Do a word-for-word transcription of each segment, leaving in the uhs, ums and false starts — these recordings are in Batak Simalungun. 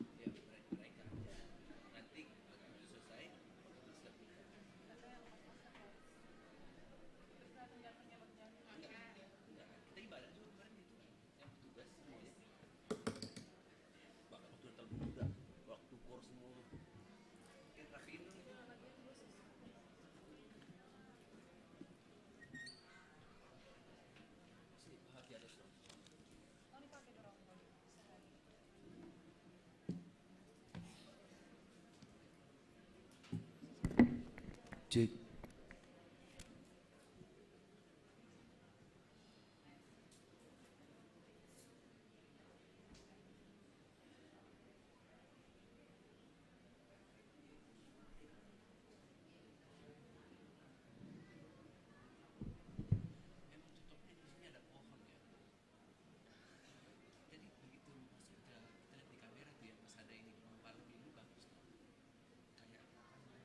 Ya, mereka aja. Nanti begitu selesai, terus kita. Enggak, enggak. Kita ibadah juga kemarin gitu kan. Yang petugas semuanya. Bahkan waktu datang juga, waktu kor semua. Kita rapiin dulu. Sih, hati ada surat. Cek. Emang cocoknya di sini ada pohon ya. Jadi begitu masuk ke, kita lihat di kamera tuh ya, pas ada ini, malam minggu bagus tuh. Kayak apa namanya?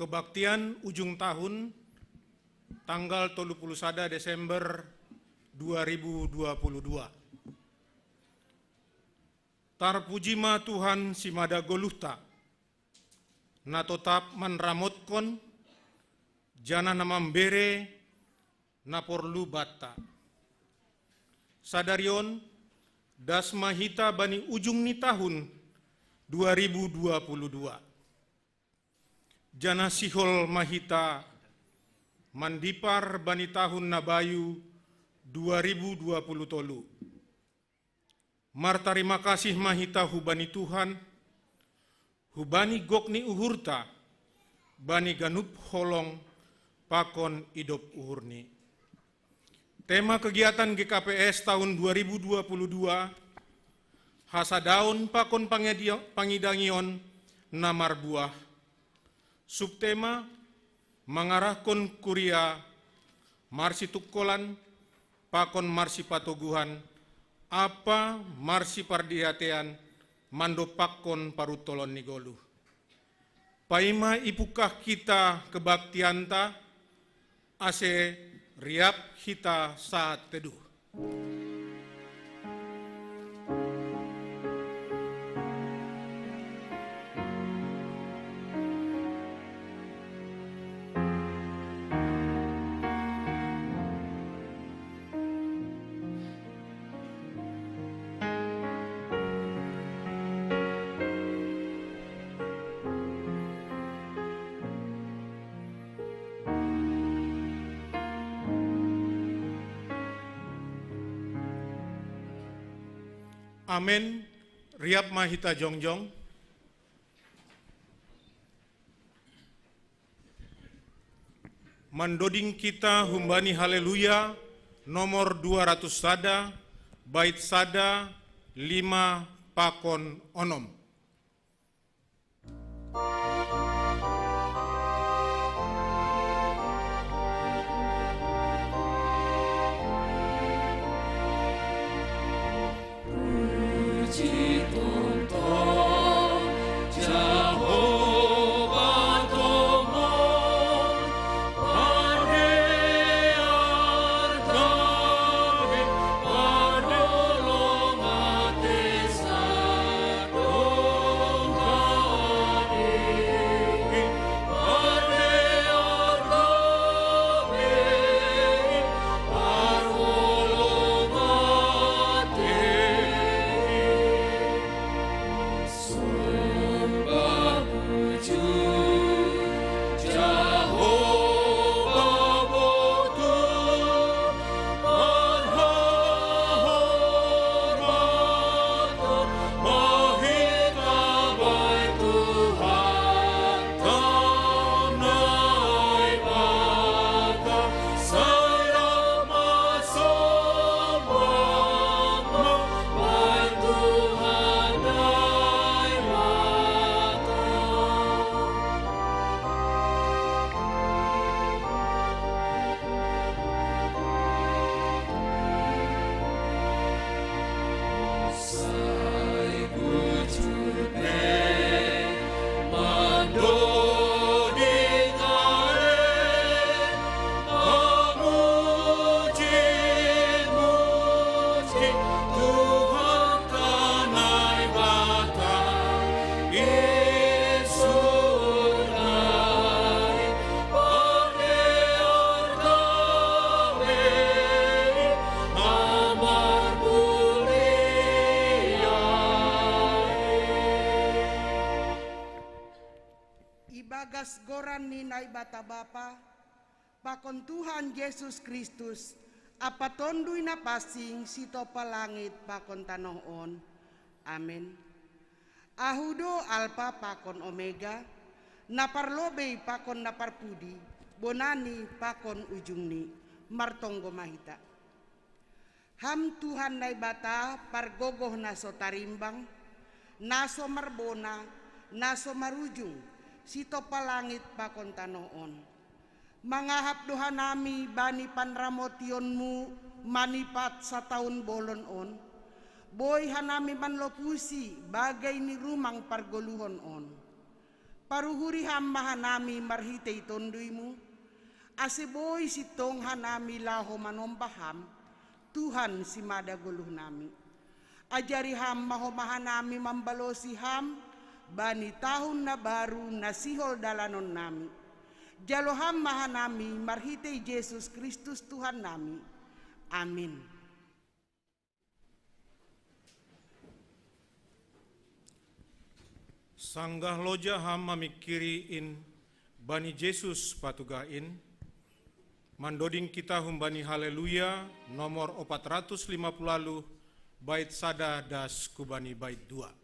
Kebaktian ujung tahun tanggal tolu puluh sada Desember dua ribu dua puluh dua. Tarpuji ma Tuhan si mada goluhta, na totap manramotkon, janah na mambere na porlu banta. Sadari on, das ma hita bani ujung ni tahun dua ribu dua puluh dua. Janah sihol ma hita mandipar bani tahun na bayu dua ribu dua puluh tolu. Martarima kasih ma hita hubani Tuhan, hubani gok ni uhurta, bani ganup holong pakon idop uhurni. Tema kegiatan G K P S tahun dua ribu dua puluh dua, hasadaon pakon pangedi-, pangidangion na marbuah. Subtema, mangarahkon kuria marsitungkolan pakon marsipatoguhan ampa marsipardiatean mandompakkon paruntolon ni goluh. Paima ipungkah hita kebaktianta, ase riap hita saat teduh. Amen. Riap ma hita jongjong. Mandoding hita humbani Haleluya nomor dua ratus sada, bait sada, lima pakon onom. Ibagas goran ni Naibata Bapa, pakon Tuhan Jesus Kristus, ampa Tonduy Napansing, sitompa langit pakon tanoh on. Amen. Ahu do Alpa pakon Omega, na parlobei pakon na parpudi, bonani pakon ujungni. Martonggo ma hita. Ham Tuhan Naibata, pargogoh na so tarimbang, na so marbona, na so marujung, sitompa langit pakon tanoh on. Mangahap do hanami bani panramotionmu manipat sataun bolon on, boi hanami manlopusi bagei ni rumang pargoluhon on. Paruhuri Ham ma hanami marhitei Tonduymu, ase boi sintong hanami laho manomba Ham, Tuhan simada goluhnami. Ajari Ham ma homa hanami mambalosi Ham bani tahun na baru na sihol dalanonnami. Jalo Ham ma hanami marhitei Jesus Kristus Tuhannami. Amin. Sanggah loja Ham mamingkiri in bani Jesus patugah in, mandoding kita humbani Haleluya nomor opat ratus lima puluh waluh, bait sada das kubani bait dua.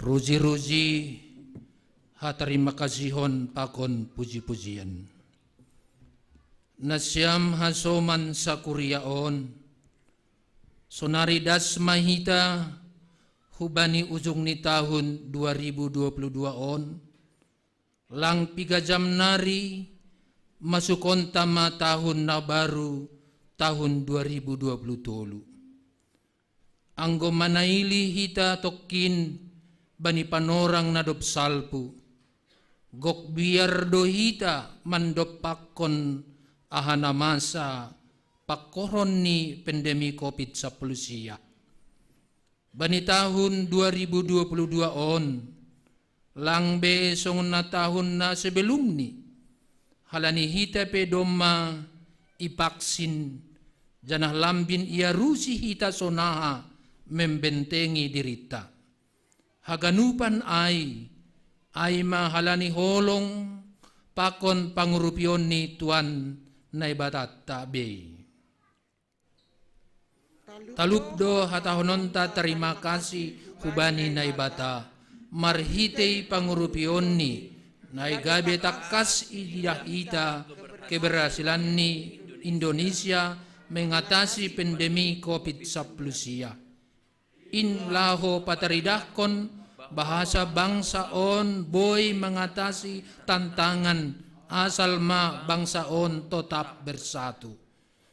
Ruji-ruji, hatarima kasihon pakon puji-pujian. Nasiam hasoman sakuria on, sonari das ma hita hubani ujung ni tahun dua ribu dua puluh dua on, lang piga jam nari masukonta ma tahun na baru, tahun dua ribu dua puluh tolu. Anggo manaili hita tongkin bani panorang na dob salpu, gok biar do hita mandompakkon aha na masa pangkorhon ni pandemi covid sampulu sia. Bani tahun dua ribu dua puluh dua on, lang be songon na tahun na sebelumni, halani hita pe domma ipaksin, janah lambin iarusi hita sonaha membentengi dirinta. Haganupan ai, ai ma halani holong pakon pangurupion ni Tuhan Naibatanta be. Talup do hatahononta tarima kasih hubani Naibata, marhitei pangurupionni, na i gabe tangkas ididah hita keberhasilan ni Indonesia mengatasi pandemi covid sampulu sia. In laho pataridahkon bahasa bangsa on boi mangatasi tantangan, asal ma bangsa on totap bersatu.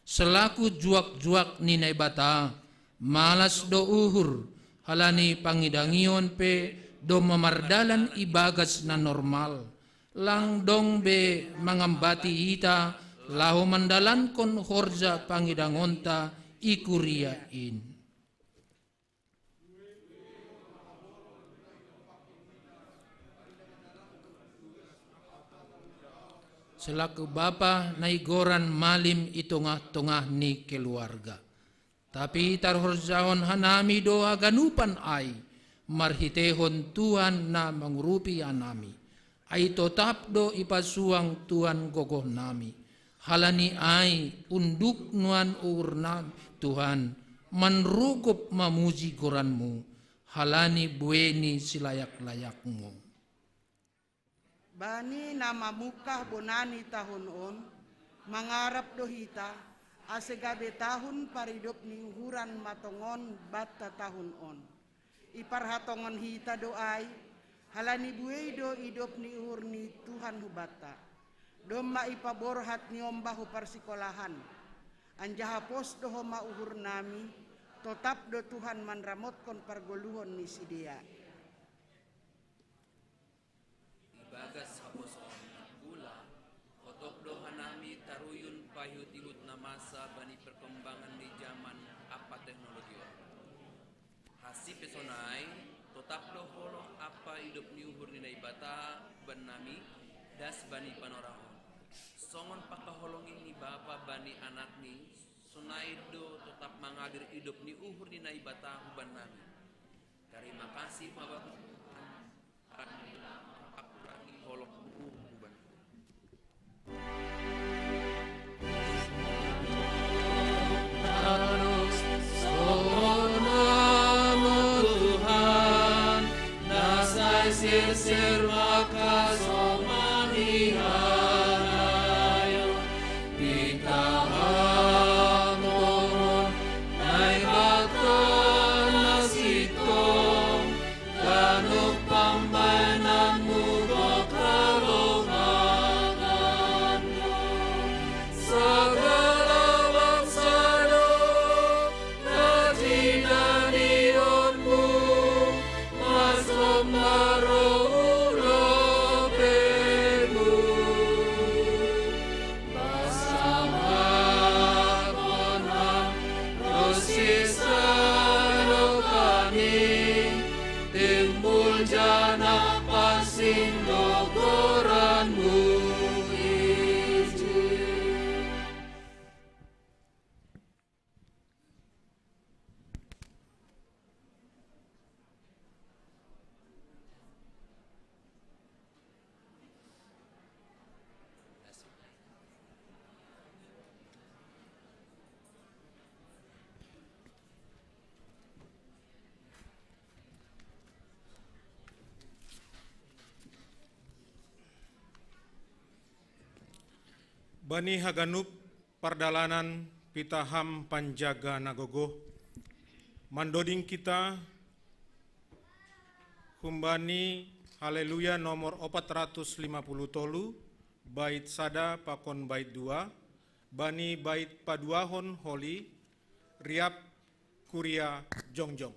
Selaku juak-juak ni Naibata, malas do uhur, halani pangidangion pe domma mardalan ibagas na normal. Lang dong be mangambati hita laho mandalankon horja pangidangonta i kuria in. selaku bapa na igoran malim i tongah-tongah ni keluarga. Tapi tarhorjahon hanami do haganupan ai, marhiteihon Tuhan na mangurupi hanami. Ai totap do ipasuang Tuhan gogohnami. Halani ai unduk nuan uhurnami, Tuhan, manrogop mamuji goranmu, halani buei ni silayak-layakmu. Bani na mamungkah bona ni tahun on, mangarap do hita, ase gabe tahun paridop ni uhuran ma tongon banta tahun on. Iparhatongon hita do ai, halani buei do idop ni uhur ni Tuhan hubanta. Domma ipaborhat niombah hu parsikolahan, anjaha pos do homa uhurnami, totap do Tuhan manramotkon pargoluhon ni sidea. Ibagas haposoon na ula, hotok do hanami taruyun paihut-ihut na masa bani perkembangan ni jaman ampa teknologi on. Hasipesonai, totap do holong ampa idop ni uhur ni Naibata bannami das bani panorang on. Songon pangkaholongi ni Bapa bani Anakni, sonai do totap mangalir idop ni uhur ni Naibata hubannami. Tarima kasih ma Bapa Tuhan, akurani holongmu huban. Tuhan, na sai sirsir makasoman i hanayon, pitaha moron Naibata na sintong, ganup pambahenanmu gok halongangan do. Sagala bangsa do na tinanihonmu, marsomba ro hu lobeimu. Pasahathon ham ro sisadokahni, timbul janah pansing do goranmu ijin. Bani haganup pardalanan pitaha ham panjaga na gogoh, mandoding kita humbani Haleluya nomor opat ratus lima puluh tolu, bait sada pakon bait dua, bani bait paduahon holi, riap, kuria, jongjong.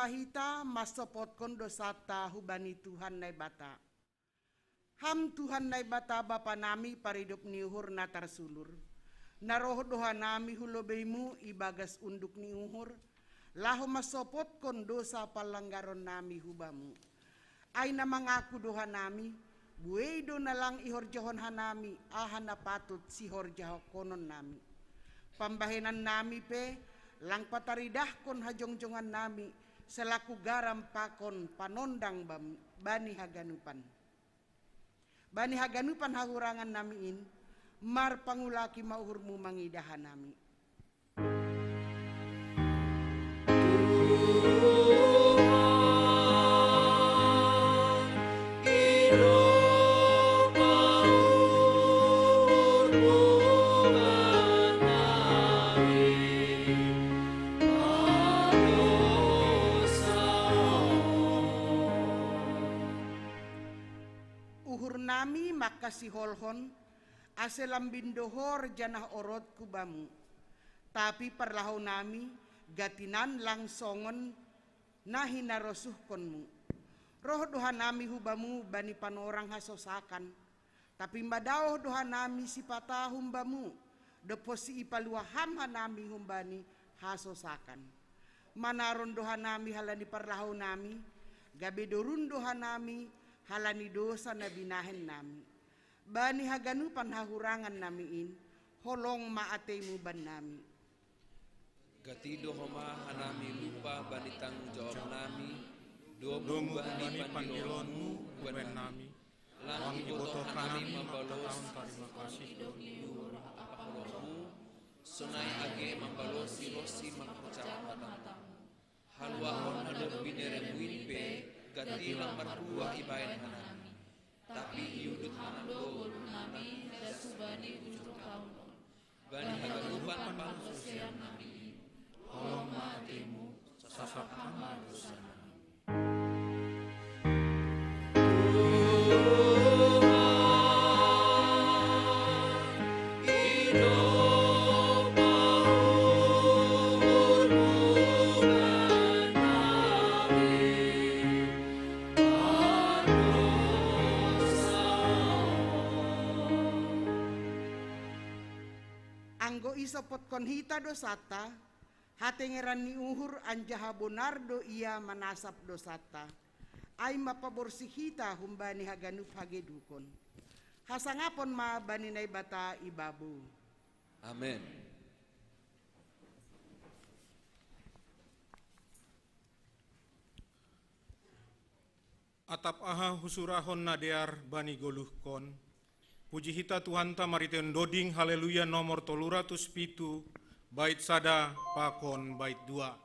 hita masopotkon dosata hubani Tuhan Naibata. Ham Tuhan Naibata Bapa nami paridop ni uhur na tarsulur. Na roh doha nami hu lobeimu ibagas unduk ni uhur, laho masopotkon dosa panlanggaron nami hubamu. Ai na mangaku doha nami, buei do na lang ihorjahon hanami aha na patut sihorjahonon nami. Pambahenan nami pe lang pataridahkon hajongjongan nami selaku garam pakon panondang bani haganupan. Bani haganupan hahurangan nami in, marpangulaki ma uhurmu mangidah hanami. Uhur nami mangkasiholhon, ase lambin dohor janah orotku bamu. Tapi parlahou nami gatinan lang songon na hinarosuhkonmu. Roh doha nami hubamu bani panorang hasosakan. Tapi madaoh doha nami sipata humbamu, dob hon siipaluah ham hanami humbani hasosakan. Manaron doha nami halani parlahou nami, gabe dorun doha nami halani dosa na binahen nami. Bani haganupan hahurangan nami in, holong ma ateimu bannami. Gati do homa hanami lupa bani tanggung jawab nami, domu bani pandilonmu huban nami. Lang ibotoh hanami mambalos tarima kasih domu, sonai age mambalosi ronsi mangkatahon matamu. Haluahon na dob bineremu in pe, gati lang marbuah ibahen hanami. Tapi iudut hanami do ngolu nami das hubani ujung taon on. Bani haganupan pangantusion nami in, holong ma ateimu, sasap ham ma dosa nami. Anggo isopotkon hita dosanta, hatengeran ni uhur anjaha bonar do Ia manasap dosanta. Ai mapaborsih hita humbani haganup hagedukon. Hasangapon ma bani Naibata ibabo. Amen. Atap aha husurahon na dear bani goluhkon? Puji hita Tuhanta marhiteon doding Haleluya nomor tolu ratus pitu, bait sada pakon bait dua.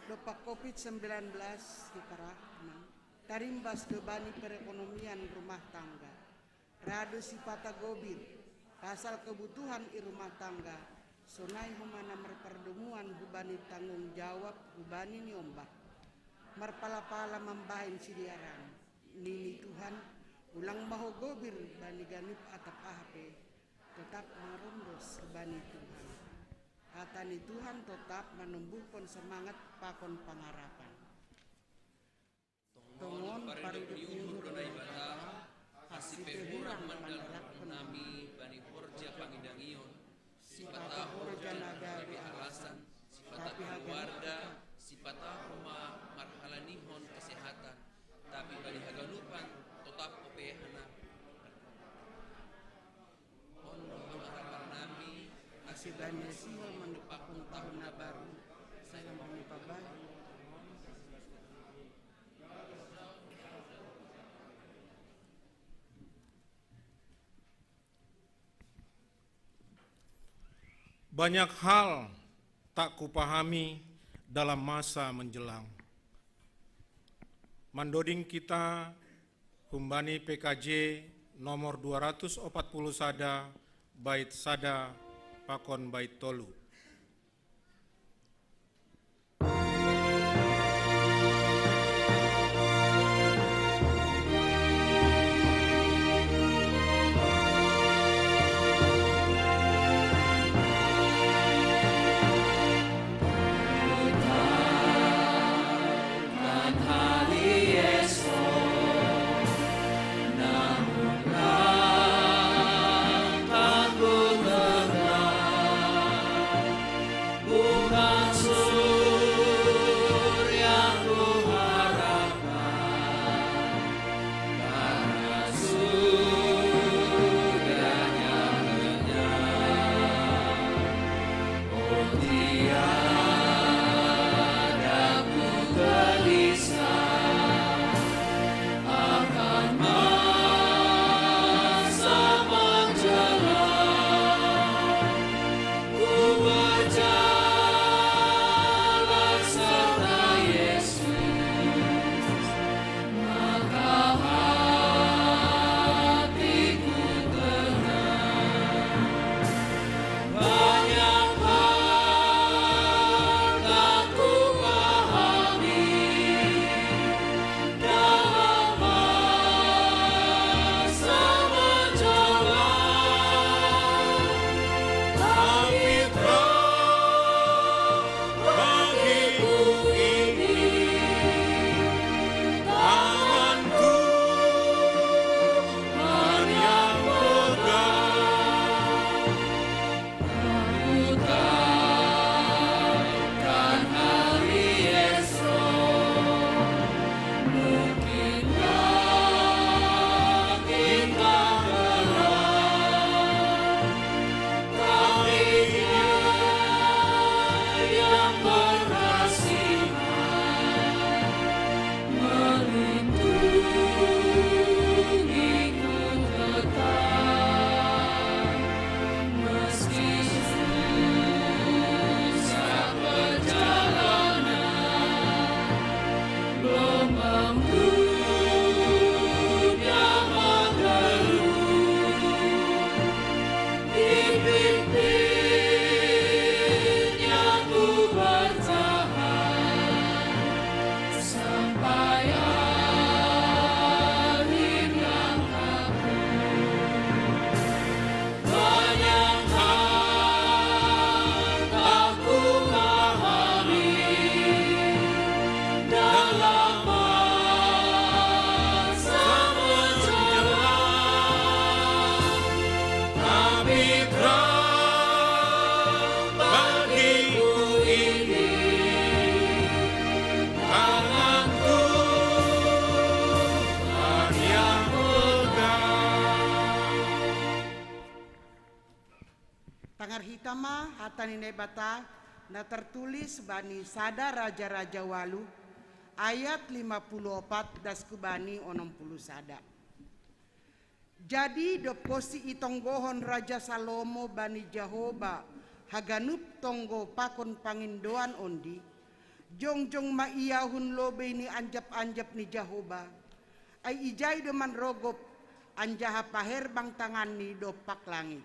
Dopak covid sembilan belas kita rahman tarimbas do bani perekonomian rumah tangga. Rado sipata gobir pasal kebutuhan i rumah tangga, sonai homa na marpardomuan hubani tanggung jawab hubani niombah. Marpala-pala mambahen sidiaran nini Tuhan, ulang maho gobir bani ganup atap aha pe, tetap marondos bani Tuhan. Hata ni Tuhan tetap manumbuhkon semangat pakon pangarapan. Tongon paridop ni uhur do Naibata, hasipehuran mandalakkon nami bani horja pangidangion, sipata horja na gabe alasan, sipata keluarga, sipata homa marhalanihon kesehatan, tapi bani haganupan tetap opehana. On do harapan nami, ase bani asihol mandopakkon tahun na baru, sai lam bani pabahen. Banyak hal tak kupahami dalam masa menjelang. Mandoding kita humbani P K J nomor dua ratus opat puluh sada, bait sada pakon bait tolu. Tangar hita ma hata ni Naibata na tartulis bani sada Raja-raja walu, ayat lima puluh opat das hu bani onom puluh sada. Jadi dob konsi itonggohon Raja Salomo bani Jahoba haganup tonggo pakon pangindoan ondi, Jongjong ma ia hun lobei ni anjap-anjap ni Jahoba. Ai ijai do manrogop, anjaha paherbang tanganni dompak langit.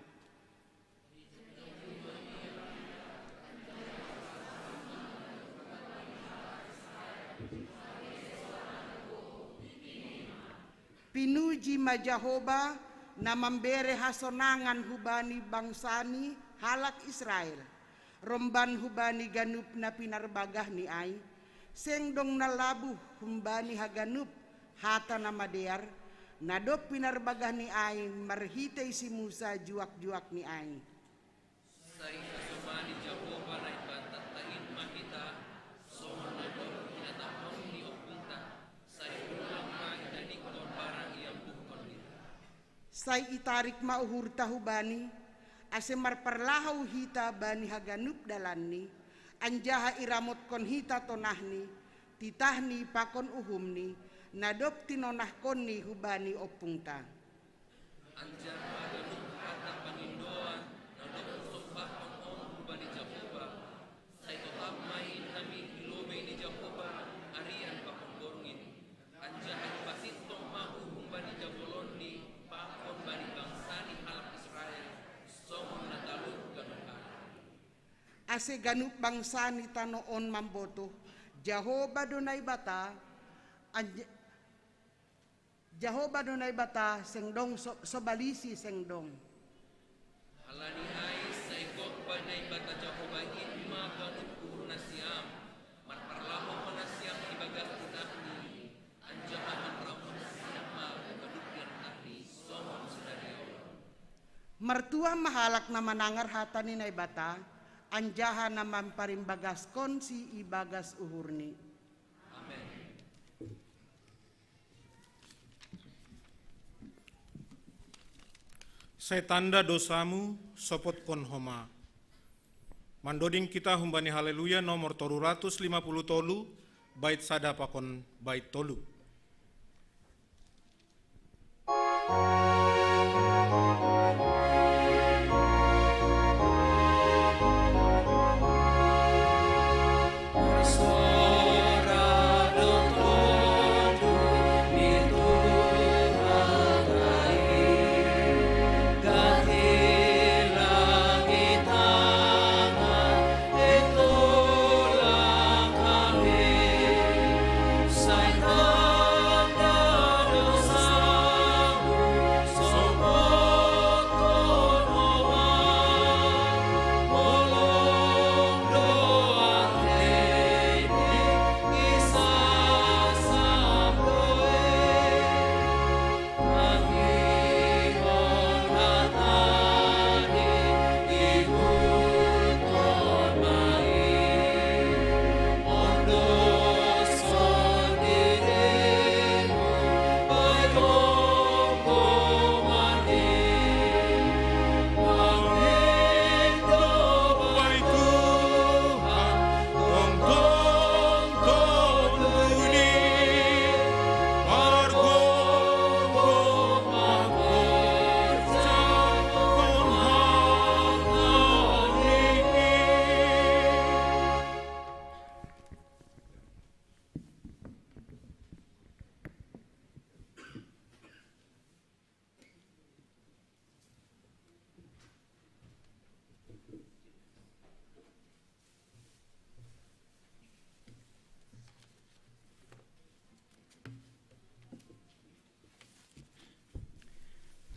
Pinuji ma Jahoba, na mambere hasonangan hubani bangsani halak Israel, romban hubani ganup na pinarbagahni ai. Seng dong na labuh humbani haganup hata na madear, na dob pinarbagahni ai marhitei si Musa juak-juakni ai. Sai hasomani Jahowa Naibata tain ma hita, songon na dob hinatahon ni ompunta, sai ulang ma idadikkon barang iambuhkon hita. Sai itarik ma uhurta hu Bani, ase marparlahou hita bani haganup dalanni, anjaha iramotkon hita tonahni, titahni pakon uhumni, na dob tinonahkonNi hubani ompungta. Anjaha ganup hata pangindoan na dob husombahkon on hubani Jahowa, sai totap ma i hami i lobei ni Jahowa, arian pakon borngin. Anjaha ipasintong ma uhum bani jabolonNi pakon bani bangsa ni halak Israel, songon na talup ganup ari. Ase ganup bangsa ni tano on mambotoh, Jahowa do Naibata, anj-, Jahowa do Naibata, seng dong so-, sobalisi seng dong. Halani ai sai gok bani Naibata Jahowa in ma ganup uhur nasiam, marparlahou ma nasiam ibagas titahni, anjaha manraup nasiam ma ganup titahni songon sadari on. Martuah ma halak na manangar hata ni Naibata, anjaha na mamparimbagaskon si ibagas uhurni. Amen. Sai tanda dosamu, sopotkon homa. Mandoding kita humbani Haleluya nomor tolu ratus lima puluh tolu, bait sada pakon bait tolu.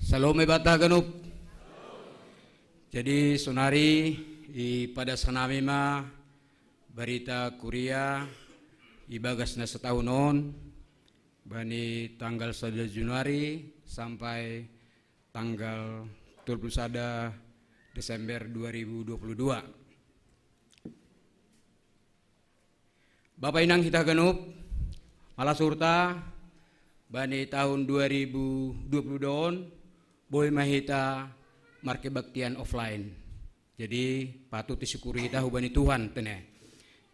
Salome banta ganup. Jadi sonari ipadas hanami ma barita kuria ibagas na satahun on, bani tanggal sada Januari sampai tanggal dua puluh sada Desember dua ribu dua puluh dua. Bapa inang hita ganup, malas hurta, bani tahun dua ribu dua puluh dua on, boi ma hita markebaktian offline. Jadi patut disyukuri hita hubani Tuhan tene.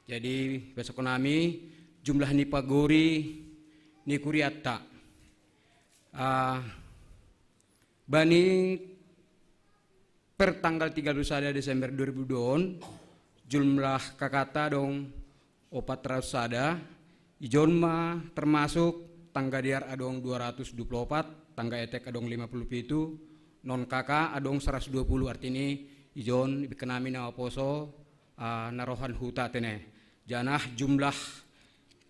Jadi pasahat hanami jumlah ni pagori ni kurianta. Ah, bani per tanggal tiga puluh sada Desember dua ribu dua on, jumlah K K-ta dong opat ratus sada, ijon ma termasuk tangga diar adong dua ratus dua puluh opat, tangga etek adong lima puluh pitu, non K K adong seratus dua puluh, artini ijon ibekenami na maposo, ah, na rohan huta tene. Janah jumlah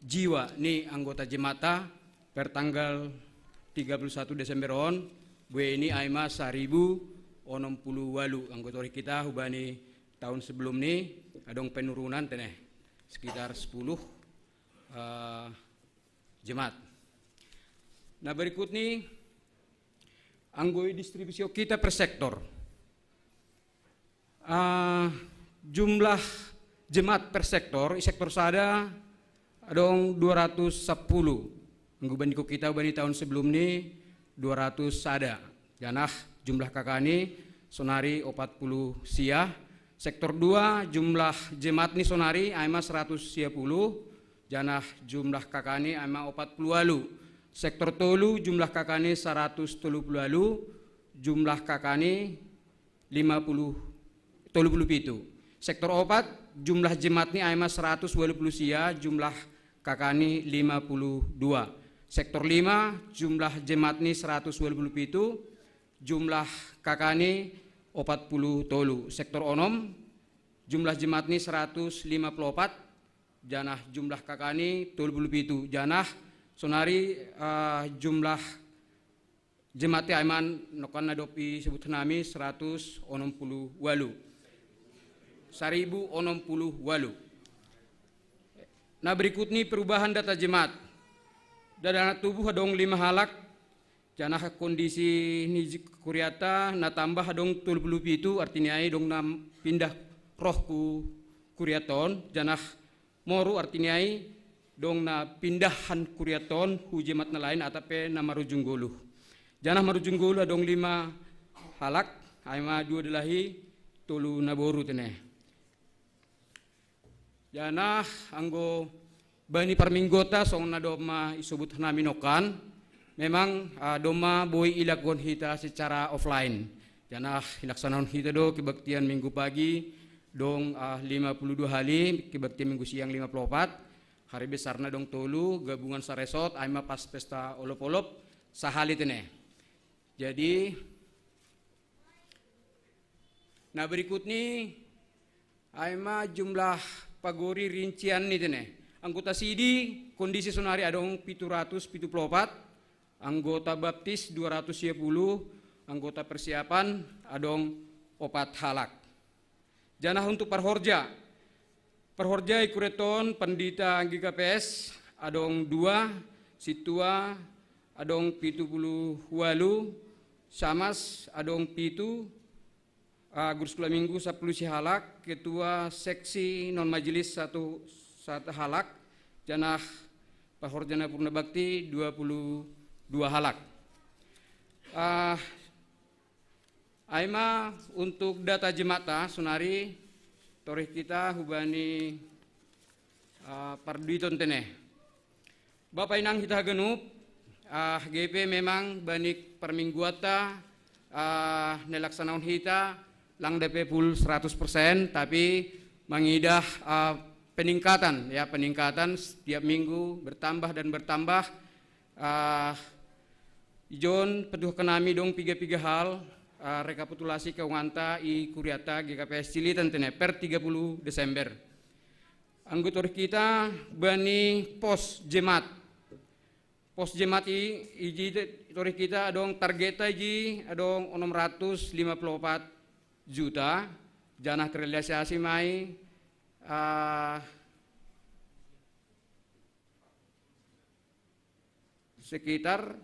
jiwa ni anggota jemaat ta per tanggal tiga puluh satu Desember on, buei ni ai ma saribu onom puluh walu. Anggo torih hita hubani tahun sebelum ni adong penurunan tene, sekitar sepuluh, eh, jemaat. Nah, berikut ni anggo distribusi hita per sektor. Ah, jumlah jemaat per sektor, i sektor sada adong dua ratus sepuluh. Anggo bandingkon hita hubani tahun sebelum ni dua ratus sada. Janah jumlah K K ni sonari opat puluh sia. Sektor dua jumlah jemaat ni sonari ai ma seratus sia puluh. Janah jumlah K K ni ai ma opat puluh walu. Sektor tolu jumlah K K ni seratus tolu puluh walu. Jumlah K K ni lima puluh, tolu puluh pitu. Sektor opat jumlah jemaat ni ai ma seratus walu puluh sia, jumlah K K ni lima puluh dua. Sektor lima jumlah jemaat ni seratus walu puluh pitu, jumlah K K ni opat puluh tolu. Sektor onom jumlah jemaat ni seratus lima puluh opat, janah jumlah K K ni tolu puluh pitu. Janah sonari, eh, jumlah jemaat i ai ma nongkan na dob isebut nami seratus onom puluh walu. Saribu onom puluh walu. Nah, berikut ni perubahan data jemaat. Dana tubuh adong lima halak, janah kondisi ni kuriat ta na tambah adong tolu puluh pitu, artini ai adong na pindah roh hu kuriat on, janah moru artini ai adong na pindahan kuriat on hu jemaat na lain atap pe na marujung goluh. Janah marujung goluh adong lima halak, ai ma dua dalahi, tolu naboru tene. Janah anggo bani parmingguon ta songon na dob ma isobut nami nongkan, memang, ah, domma boi ilakuhon hita secara offline. Janah ilaksanahon hita do kebaktian Minggu pagi, adong, ah, lima puluh dua hali, kebaktian Minggu siang lima puluh opat, hari besarna adong tolu, gabungan saresort, ai ma pas pesta olop-olop, sahali tene. Jadi, nah, berikut ni ai ma jumlah pagori rincian ni tene. Anggota sidi kondisi sonari adong pitu ratus pitu puluh opat, anggota baptis dua ratus sia puluh, anggota persiapan adong opat halak. Janah untuk parhorja, parhorja i kuriat on pandita G K P S adong dua, sintua adong pitu puluh walu, samas adong pitu, ah, guru sekolah minggu sapuluh sihalak, ketua seksi non majelis satu, satu halak, janah parhorja na purna bakti dua puluh dua halak. Ah, ai ma untuk data jemaat ta sonari, torih hita hubani, ah, parduiton tene. Bapa inang hita haganup, ah, G P memang bani parmingguon ta, ah, na ilaksanahon hita lang dope full seratus persen, tapi mangidah, ah, peningkatan, ya, peningkatan setiap minggu bertambah dan bertambah. Ah, ijon petuhkon nami adong piga-piga hal, ah, rekapitulasi keuangan ta i kuriat ta G K P S Cililitan tene per tiga puluh Desember. Anggo torih hita bani pos jemaat. Pos jemaat i, iji te-, torih hita adong target ta iji adong onom ratus lima puluh opat juta, janah terrealisasi ma i, ah, sekitar,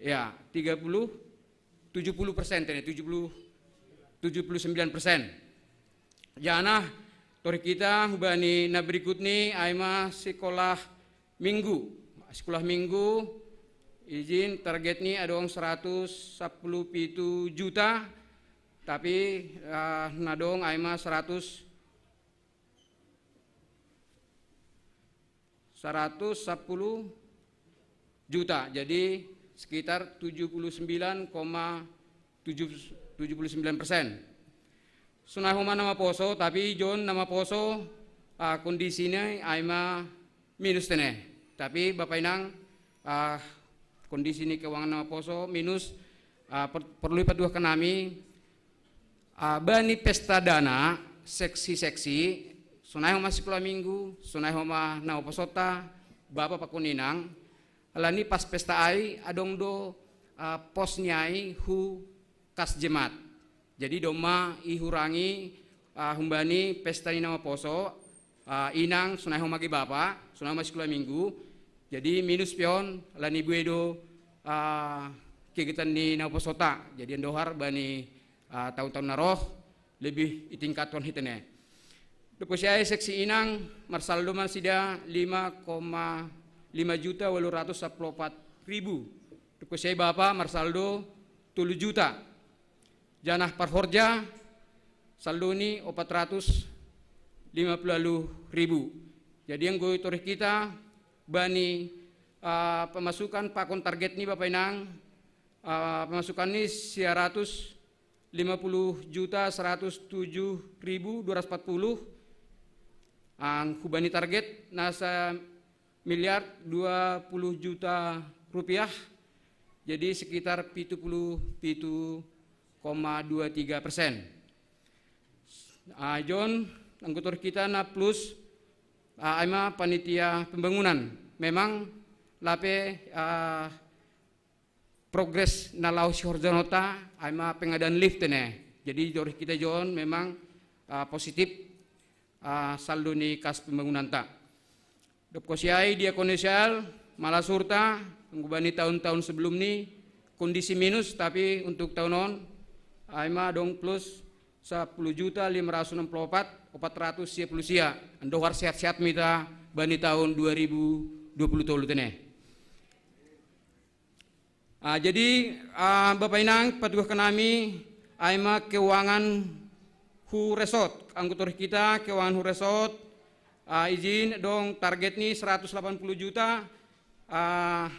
ya, tiga puluh, tujuh puluh persen tene, tujuh puluh, tujuh puluh sembilan persen. Janah torih hita hubani na berikut ni ai ma sekolah minggu. Sekolah minggu, ijin target ni adong seratus sapuluh pitu juta, tapi, ah, na adong ai ma seratus, seratus sapuluh juta, jadi sekitar tujuh puluh sembilan koma tujuh, tujuh puluh sembilan persen. Sonai homa na maposo, tapi ijon na maposo, Ah, kondisi ni ai ma minus tene. Tapi Bapak Inang, ah, kondisi ni keuangan na maposo minus, ah, per-, perlu ipatuahkan nami, ah, bani pesta dana, seksi-seksi, sonai homa sikola minggu, sonai homa na maposota, bapa pakon inang, alani pas pesta ai, adong do, ah, pos ni ai hu kas jemaat. Jadi domma ihurangi, ah, humbani pesta ni na maposo, ah, inang, sonai homa ge bapa, sonai homa sikola minggu. Jadi minus pe on, alani bue do, ah, kegiatan ni na maposota. Jadi andohar bani, ah, taun-taun na roh, lebih itingkathon hita ne. Dob kosiai seksi inang, marsaldo ma nasida lima koma lima juta walu ratus sapuluh opat ribu. Dob kosiai bapa, marsaldo tolu juta. Janah parhorja, saldo ni opat ratus lima puluh walu ribu. Jadi anggo itorih hita, bani, ah, pemasukan pakon target ni Bapak Inang, ah, pemasukan ni sia ratus lima puluh juta seratus tujuh ribu dua ratus empat puluh, ang hubani target na samiliar dua puluh juta rupiah, jadi sekitar pitu puluh pitu koma dua tiga persen. Ah, John, anggo itorih hita na plus, ah, ai ma panitia pembangunan. Memang lape, ah, progres na laho sihorjahonta, ai ma pengadaan lift tene. Jadi itorih hita John memang, ah, positif, ah, saldo ni kas pembangunanta. Dob kosiai Diakonisial, malasurta, anggo bani taun-taun sebelum ni, kondisi minus, tapi untuk taun on, ai ma adong plus sapuluh juta lima ratus enam puluh opat opat ratus sia puluh sia. Andohar sehat-sehat ma hita bani taun dua ribu dua puluh tolu tene. Ah, jadi, ah, Bapak Inang, patuahkan nami, ai ma keuangan hu resort. Anggo itorih hita, keuangan hu resort, ah, izin dong target ni seratus delapan puluh juta, ah,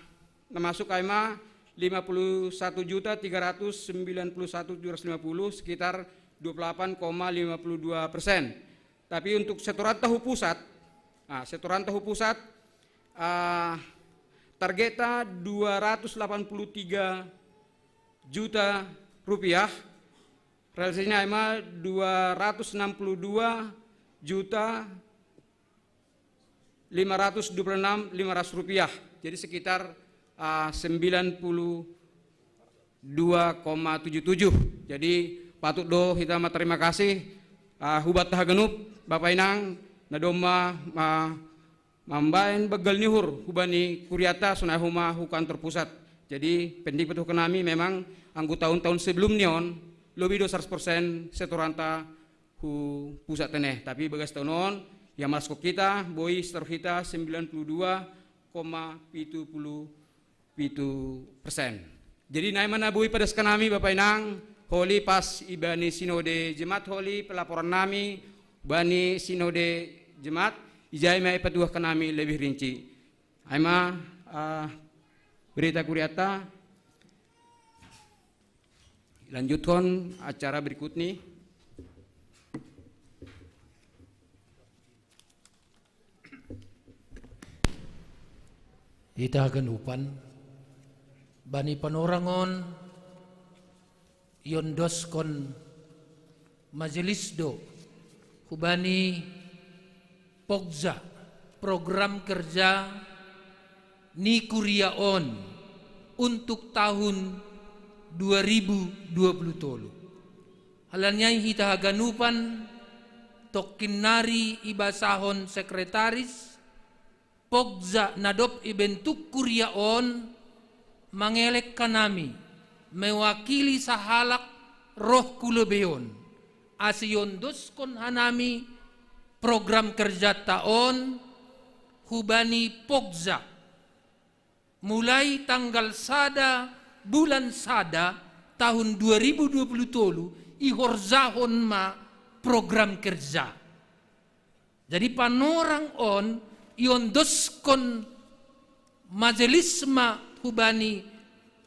na masuk ai ma lima puluh satu juta tiga ratus sembilan puluh satu tujuh ratus lima puluh, sekitar dua puluh delapan koma lima puluh dua persen. Tapi untuk setoranta hu pusat, ah, setoranta hu pusat, ah, targeta dua ratus delapan puluh tiga juta rupiah, realisasinya ai ma dua ratus enam puluh dua juta lima ratus dua puluh enam lima ratus rupiah. Jadi sekitar, ah, sembilan puluh dua koma tujuh tujuh. Jadi patut do hita ma terima kasih, ah, hu banta haganup, Bapak Inang, na domma ma-, mambaen banggal ni uhur hubani kuriata sonai homa hu kantor pusat. Jadi penting patuahkan nami, memang anggo taun-taun sebelum ni on, lobi do seratus persen setoranta hu pusat tene. Tapi bagas taun on, ia malaskon hita, boi setor hita sembilan puluh dua koma pitu puluh pitu persen. Jadi nai ma na boi padaskan nami, Bapak Inang, holi pas ibani sinode jemaat, holi pelaporan nami bani sinode jemaat, ijai ma ipatuahkan nami lebih rinci. Ai ma, ah, berita kuriata, lanjuthon acara berikut ni. Hita haganupan, bani panorang on iondoskon majelis do hubani Pogja, program kerja ni kuria on untuk tahun dua ribu dua puluh tolu. Alani ai hita haganupan, tongkin nari ibasahon sekretaris, Pogja na dob ibentuk kuria on, mangelek hanami mewakili sahalak roh hu lobei on, ase iondoskon hanami program kerjanta on hubani Pogja. Mulai tanggal sada bulan sada tahun dua ribu dua puluh tolu ihorjahon ma program kerja. Jadi panorang on iondoskon majelis ma hubani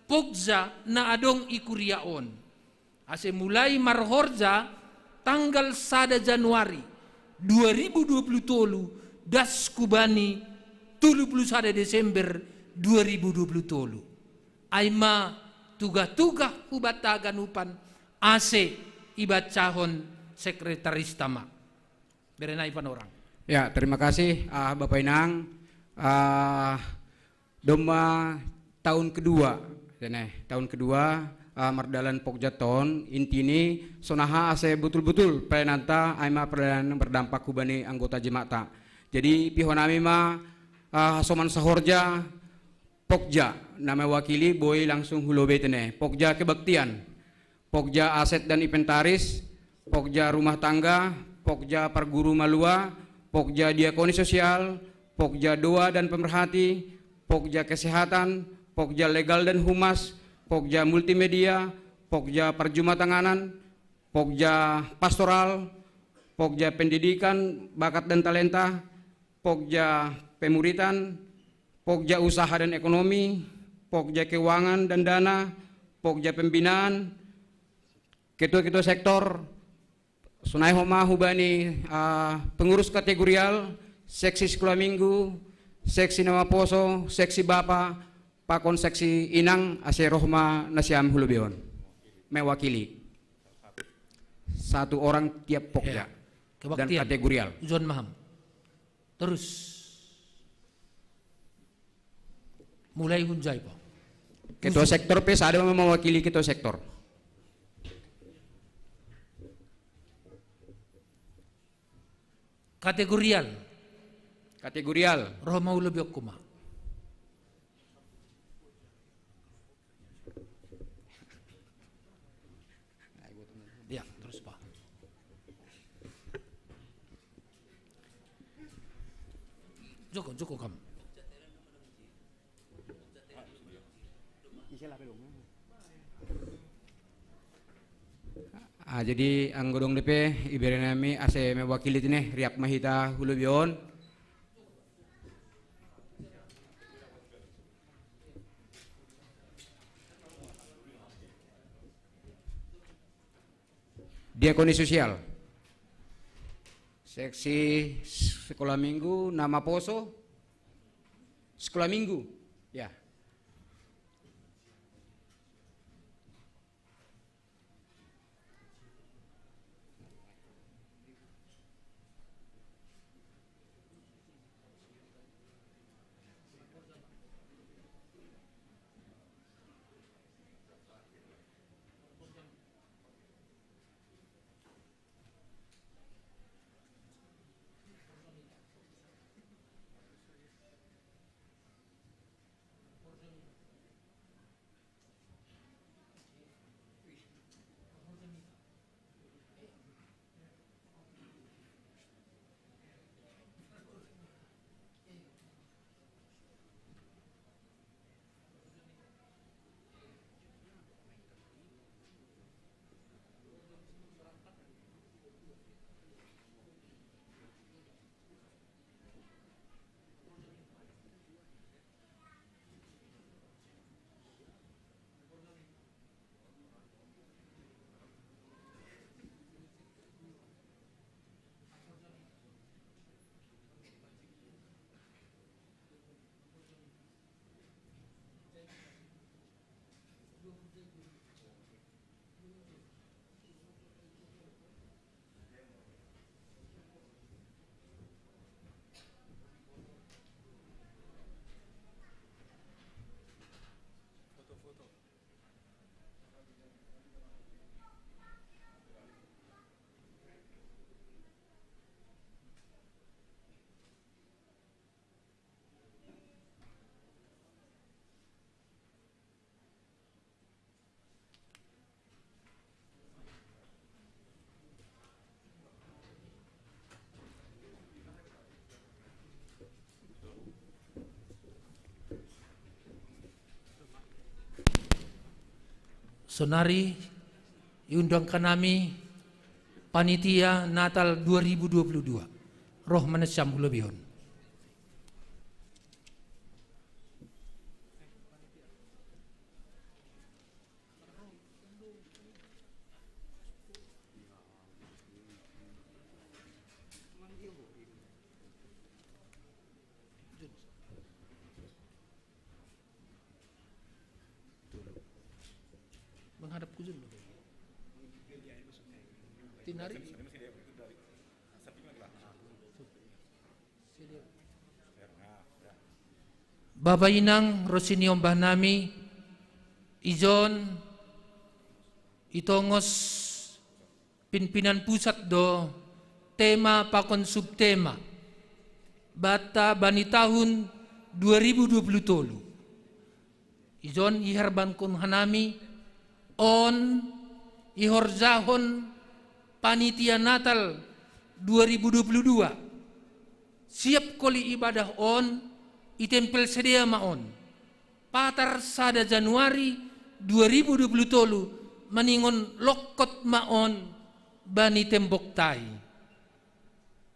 Pogja na adong i kuria on. Ase mulai marhorja tanggal sada Januari dua ribu dua puluh tolu, das kubani tolu puluh sada Desember dua ribu dua puluh tolu. Ai ma tuga-tuga hubata ganupan ase ibacahon sekretaris tama. Berenai panorang. Ya, terima kasih, ah, Bapak Inang. Ah, domma tahun kedua, ya, neh, tahun kedua, ah, mardalan pokja ton, intini sonaha ase betul-betul pelayananta ai ma pelayanan berdampak hubani anggota jemata. Jadi, pihonami ma, ah, soman sahorja, pokja, na mewakili boi langsung hulobei tene. Pokja kebaktian, pokja aset dan inventaris, pokja rumah tangga, pokja parguru malua, pokja diakoni sosial, pokja doa dan pemerhati, pokja kesehatan, pokja legal dan humas, pokja multimedia, pokja parjumatanganan, pokja pastoral, pokja pendidikan, bakat dan talenta, pokja pemuritan, pokja usaha dan ekonomi, pokja keuangan dan dana, pokja pembinaan, ketua-ketua sektor, sonai homa hubani, ah, pengurus kategorial, seksi sekolah minggu, seksi na maposo, seksi bapa, pakon seksi inang, ase roh ma nasiam hulobeon. Mewakili. Satu orang tiap pokja. Ya. Dan kebaktian. Kategorial. John Maham. Terus. Mulai hunjai po. Ketua sektor pe sada mewakili ketua sektor. Kategorial. Kategorial. Roh ma hulobi okkuma. Ya, terus, Pak. Joko, Joko kam. Ah, jadi anggo dong dope iberenami ase mewakili tene, riap ma hita hulobi on. Diakoni sosial. Seksi sekolah minggu, na maposo. Sekolah minggu. Ya. Sonari iundangkan nami panitia Natal dua ribu dua puluh dua. Roh ma nasiam hulobi on. Tinari. Bapa inang ro siniombah nami, ijon i tongos pimpinan pusat do tema pakon subtema banta bani tahun dua ribu dua puluh tolu. Ijon iharbankon hanami on ihorjahon panitia Natal dua ribu dua puluh dua. Siap koli ibadah on i tempel sidea ma on. Patar sada Januari dua ribu dua puluh tolu maningon longkot ma on bani tembok tai.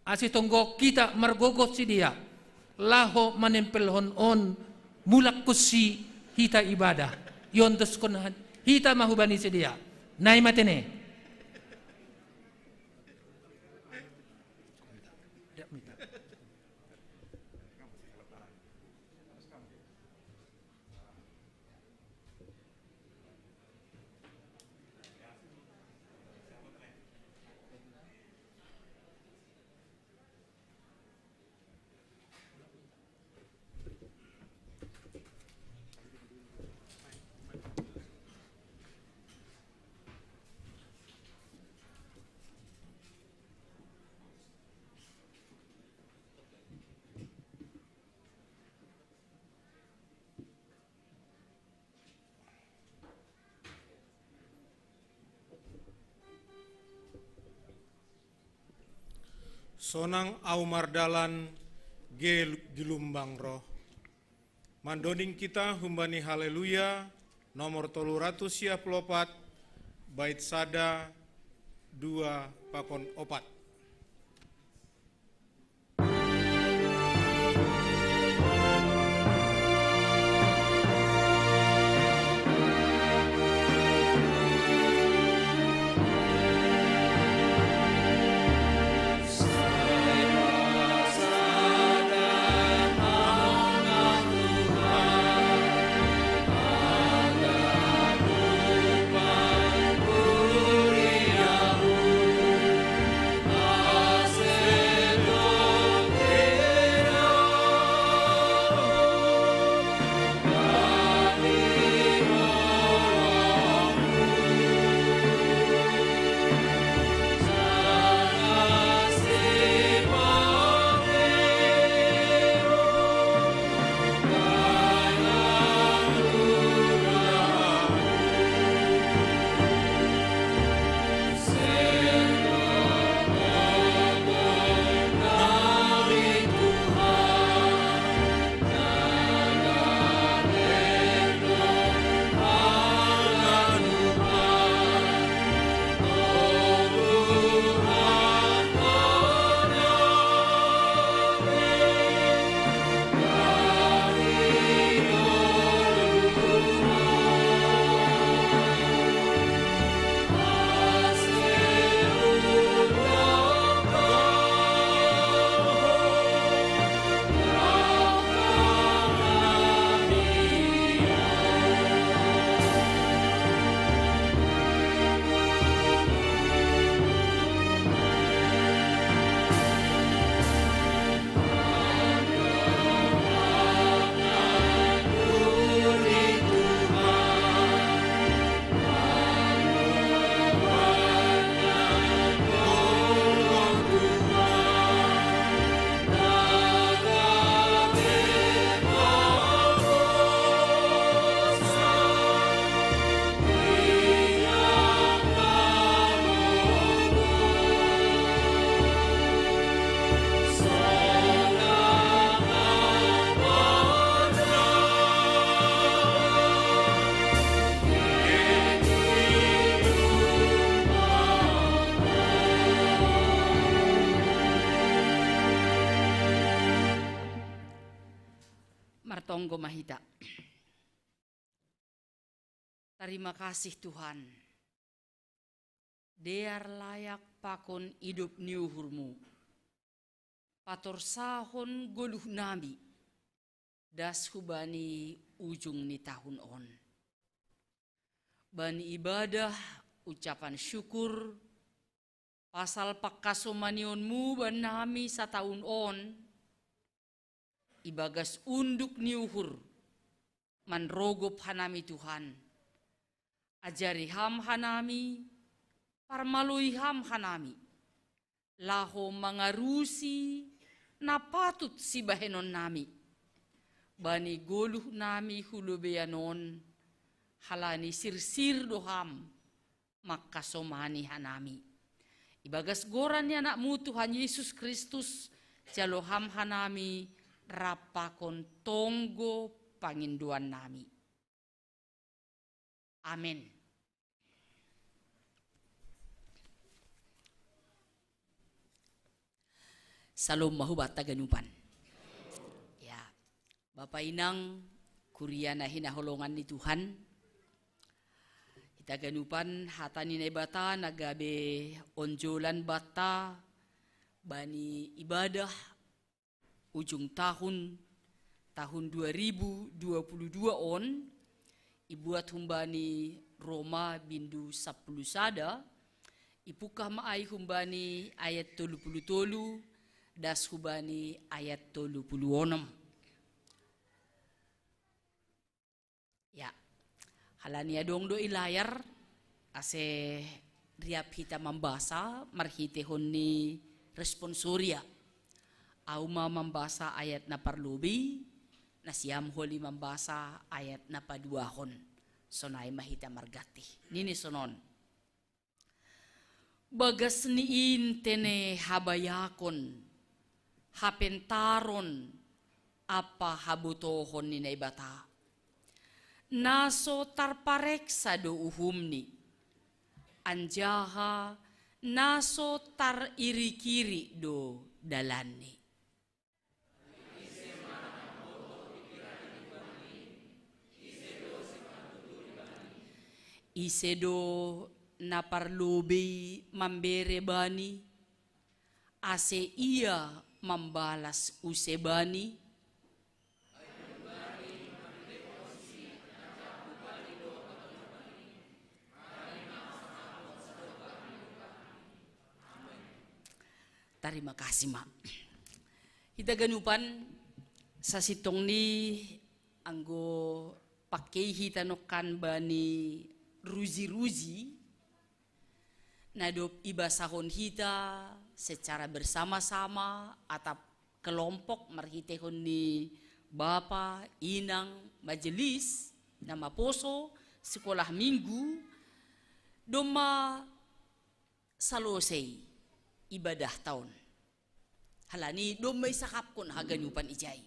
Ase tonggo hita margogoh sidea laho manempelhon on, mulak konsi hita ibadah. Iontoskon hita ma hubani sidea. Nai ma tene. Sonang au mardalan ge gilumbang roh. Mandoding hita humbani Haleluya nomor tolu ratus sia puluh opat, bait sada, dua pakon opat. Martonggo ma hita. Tarima kasih Tuhan. Dear layak pakon idop ni uhurmu. Patorsahon goluh nami das hubani ujung ni tahun on. Bani ibadah ucapan syukur, Pasal pangkasomanion-Mu bannami sataun on, ibagas unduk ni uhur, manrogop hanami Tuhan. Ajari Ham hanami, parmaloi Ham hanami, laho mangarusi na patut sibahenonnami. Bani goluhnami hu lobeian on, halani sirsir do Ham mangkasomani hanami. Ibagas goran ni Anak-Mu Tuhan Yesus Kristus, jalo Ham hanami rap pakon tonggo pangindoannami. Amen. Salom ma hubanta ganupan. Ya, Bapa Inang, kuria na hinaholongan ni Tuhan, hita ganupan hata ni Naibata na gabe onjolan banta bani ibadah ujung tahun, tahun dua ribu dua puluh dua on, ibuat humbani Roma bindu sampulu sada, ipungkah ma ai humbani ayat tolu puluh tolu, das humbani ayat tolu puluh onom. Ya, halani adong do i layar, ase riap hita mambasa marhitehon ni responsoria. Au ma mambasa ayat na parlobei, nasiam holi mambasa ayat na paduahon. Sonai ma hita marganti. Nini sonon. Bagas ni i tene habayakon, hapentaron, ampa habotohon ni Naibata. Na so tarpareksa do uhumni, anjaha na so taririk-irik do dalanni. Ise do na parlobei mambere bani, ase ia mambalas use bani? Tarima kasih ma. Hita ganupan, sasintongni anggo pangkei hita nongkan bani ruji-ruji na dob ibasahon hita secara bersama-sama atap kelompok marhitehon ni bapa, inang, majelis, na maposo, sekolah minggu, domma salosei ibadahta on. Halani domma isangapkon haganupan ijai.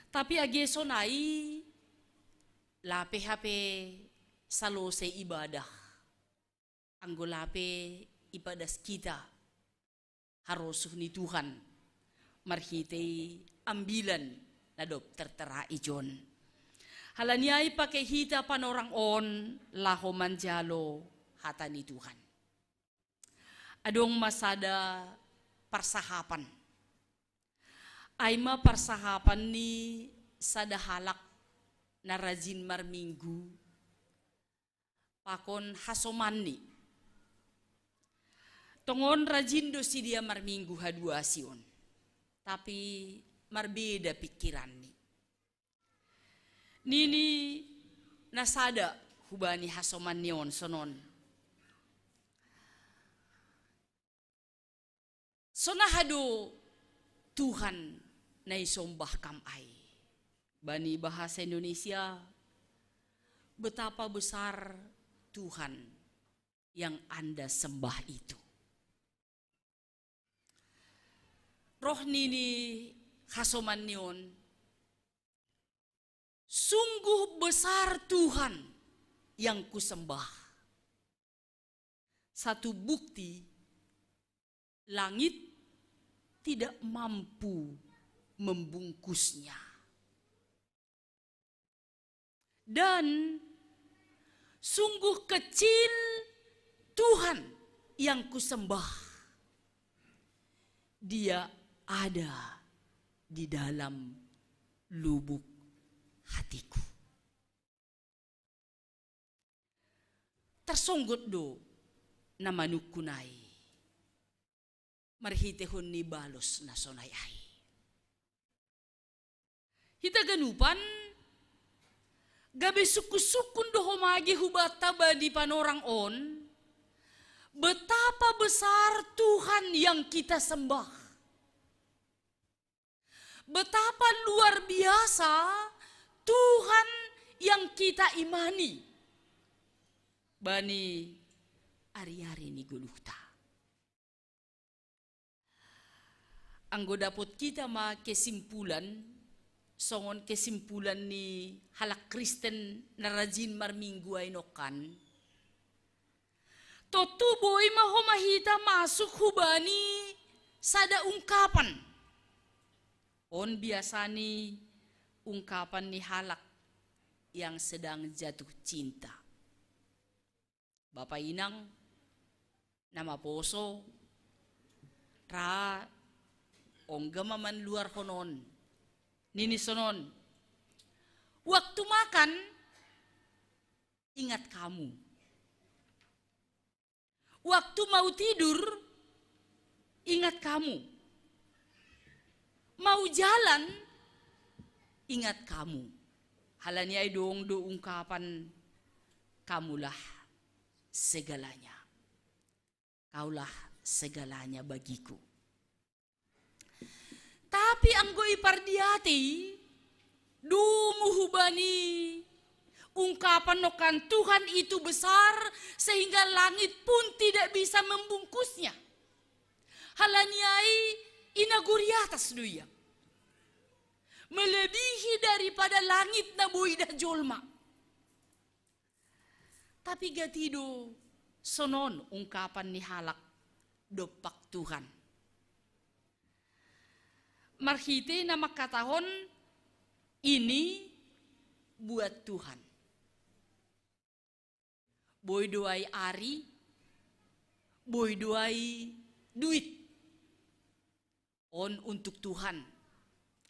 Tapi age sonai, lape hape salosei ibadah, anggo lape ipadas hita harosuh ni Tuhan marhitei ambilan na dob tertera i jon. Halani ai pangkei hita panorang on laho manjalo hata ni Tuhan. Adong ma sada parsahapan. Ai ma parsahapan ni sada halak na rajin marminggu pakon hasomanni. Tongon rajin do sidea marminggu haduasi on, tapi marbeda pingkiranni. Nini na sada hubani hasomanni on sonon. Sonaha do Tuhan na isombah kam ai? Bani bahasa Indonesia, betapa besar Tuhan yang Anda sembah itu. Roh nini hasomanni on, sungguh besar Tuhan yang kusembah. Satu bukti, langit tidak mampu membungkusnya. Dan sungguh kecil Tuhan yang kusembah. Dia ada di dalam lubuk hatiku. Tarsonggot do na manungkun ai. marhitehon ni balos na sonai ai. Hita ganupan, gabe sukun-sukun do homage hubata bani panorang on, betapa besar Tuhan yang kita sembah. Betapa luar biasa Tuhan yang kita imani bani ari-ari ni goluhta. Anggo dapot kita ma kesimpulan, songon kesimpulan ni halak Kristen na rajin marminggu ai nongkan. Tontu boi ma homa hita masuk hubani sada ungkapan. On biasani ungkapan ni halak yang sedang jatuh cinta. Bapa inang, na maposo, ra ongga ma manluarhon on. Nini sonon, waktu makan, ingat kamu. Waktu mau tidur, ingat kamu. Mau jalan, ingat kamu. Halani ai dong do ungkapan, kamulah segalanya. Kaulah segalanya bagiku. Tapi anggo ipardiatei, dumu hubani ungkapan nongkan Tuhan itu besar sehingga langit pun tidak bisa membungkusnya. Halani ai inagori atas do ia. Melebihi daripada langit na boi idah jolma. Tapi gati do sonon ungkapan ni halak dompak Tuhan. Marhite na mangkatahon ini buat Tuhan. Boi do ai ari, boi do ai duit. On untuk Tuhan.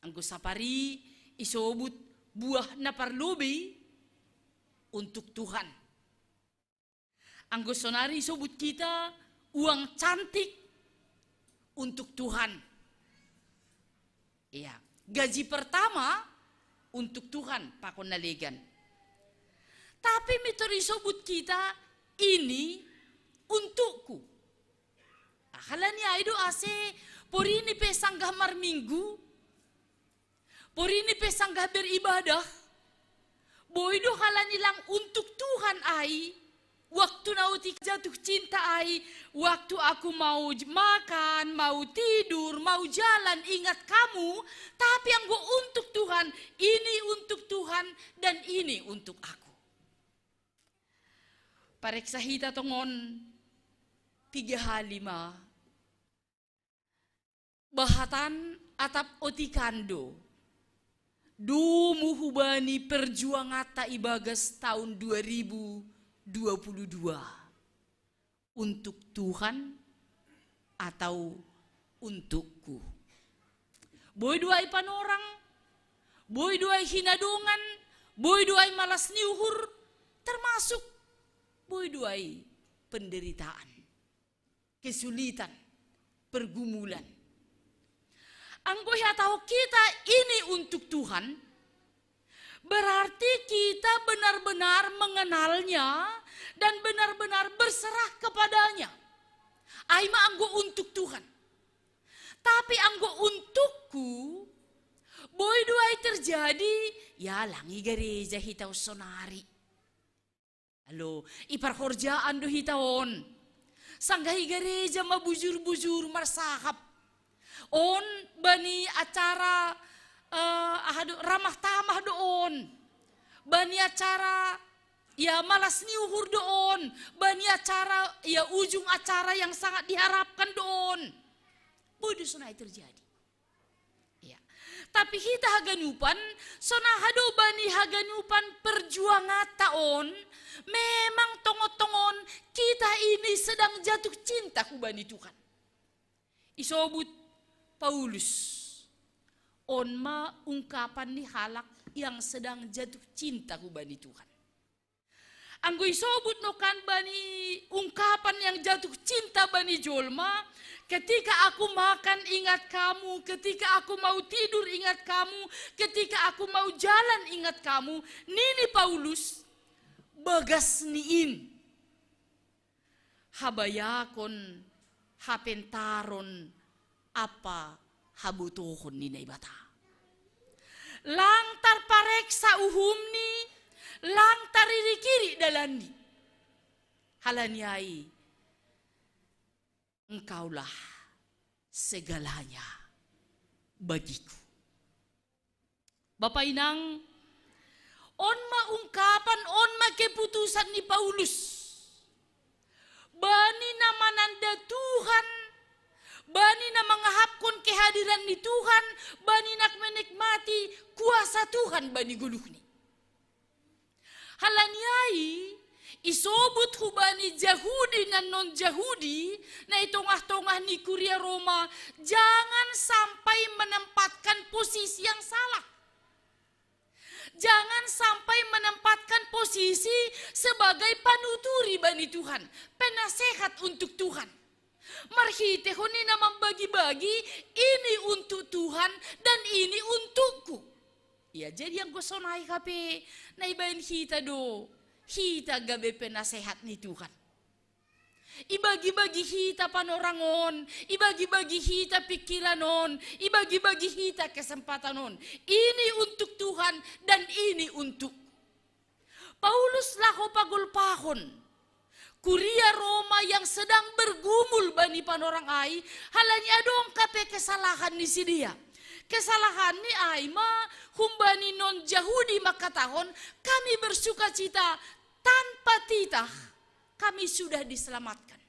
Anggo sapari isobut buah na parlobei untuk Tuhan. Anggo sonari isobut kita uang cantik untuk Tuhan. Iya, gaji pertama untuk Tuhan, pakon na legan. Tapi mitor isobut kita ini untukku. Halani ai do ase porini pe sanggah marminggu, porini pe sanggah beribadah, boi do halani lang untuk Tuhan ai, waktu na otik jatuh cinta ai, waktu aku mau j-, makan, mau tidur, mau jalan, ingat kamu, tapi anggo untuk Tuhan, ini untuk Tuhan dan ini untuk aku. Pareksa hita tongon piga hali ma. Bahatan atap otikan do. Dumu hubani perjuanganta ibagas tahun dua ribu dua puluh dua. Untuk Tuhan atau untukku. Boi do ai panorang, boi do ai hinadongan, boi do ai malas ni uhur, termasuk boi do ai penderitaan, kesulitan, pergumulan. Anggo ihatahon kita ini untuk Tuhan, berarti kita benar-benar mengenalnya dan benar-benar berserah kepadanya. Ai ma anggo untuk Tuhan. Tapi anggo untukku, boi do ai terjadi, ya lang i gareja hita on sonari. Alo, i parhorjaan do hita on. Sanggah i gareja ma bujur-bujur marsahap. On bani acara, eh, aha do, ramah tamah do on. Bani acara, ya, malas ni uhur do on. Bani acara, ya, ujung acara yang sangat diharapkan do on. Boi do sonai terjadi. Ya. Tapi hita haganupan, sonaha do bani haganupan perjuanganta on, memang tongon-tongon kita ini sedang jatuh cinta hubani Tuhan. Isobut Paulus, on ma ungkapan ni halak yang sedang jatuh cinta hubani Tuhan. Anggo isobut nokan bani ungkapan yang jatuh cinta bani jolma, ketika aku makan ingat kamu, ketika aku mau tidur ingat kamu, ketika aku mau jalan ingat kamu, nini Paulus, bagas ni in habayakon, hapentaron, apa habutuhon ni Naibata. Lang tarpareksa uhumni, lang taririkiri dalanni. Halani ai, engkaulah segalanya bagiku. Bapak Inang, on ma ungkapan, on ma keputusan ni Paulus. Bani na mananda Tuhan, bani na mangahapkon kehadiran ni Tuhan, bani na menikmati kuasa Tuhan bani goluhni. Halani ai, isobut hubani Jahudi na non Jahudi, na i tongah-tongah ni kuria Roma, jangan sampai menempatkan posisi yang salah. Jangan sampai menempatkan posisi sebagai panuturi bani Tuhan, penasehat untuk Tuhan. Marhitehon i na mambagi-bagi, ini untuk Tuhan dan ini untukku. Ya, jadi anggo sonai hape, na ibaen hita do, hita gabe penasehat ni Tuhan. Ibagi-bagi hita panorang on, ibagi-bagi hita pikiran on, ibagi-bagi hita kesempatan on. Ini untuk Tuhan dan ini untuk. Paulus laho pagolpahon kuria Roma yang sedang bergumul bani panorang ai, halani adong hape kesalahan ni sidea. Kesalahan ni ai ma humbani non Jahudi mangkatahon, kami bersukacita tanpa titah, kami sudah diselamatkan.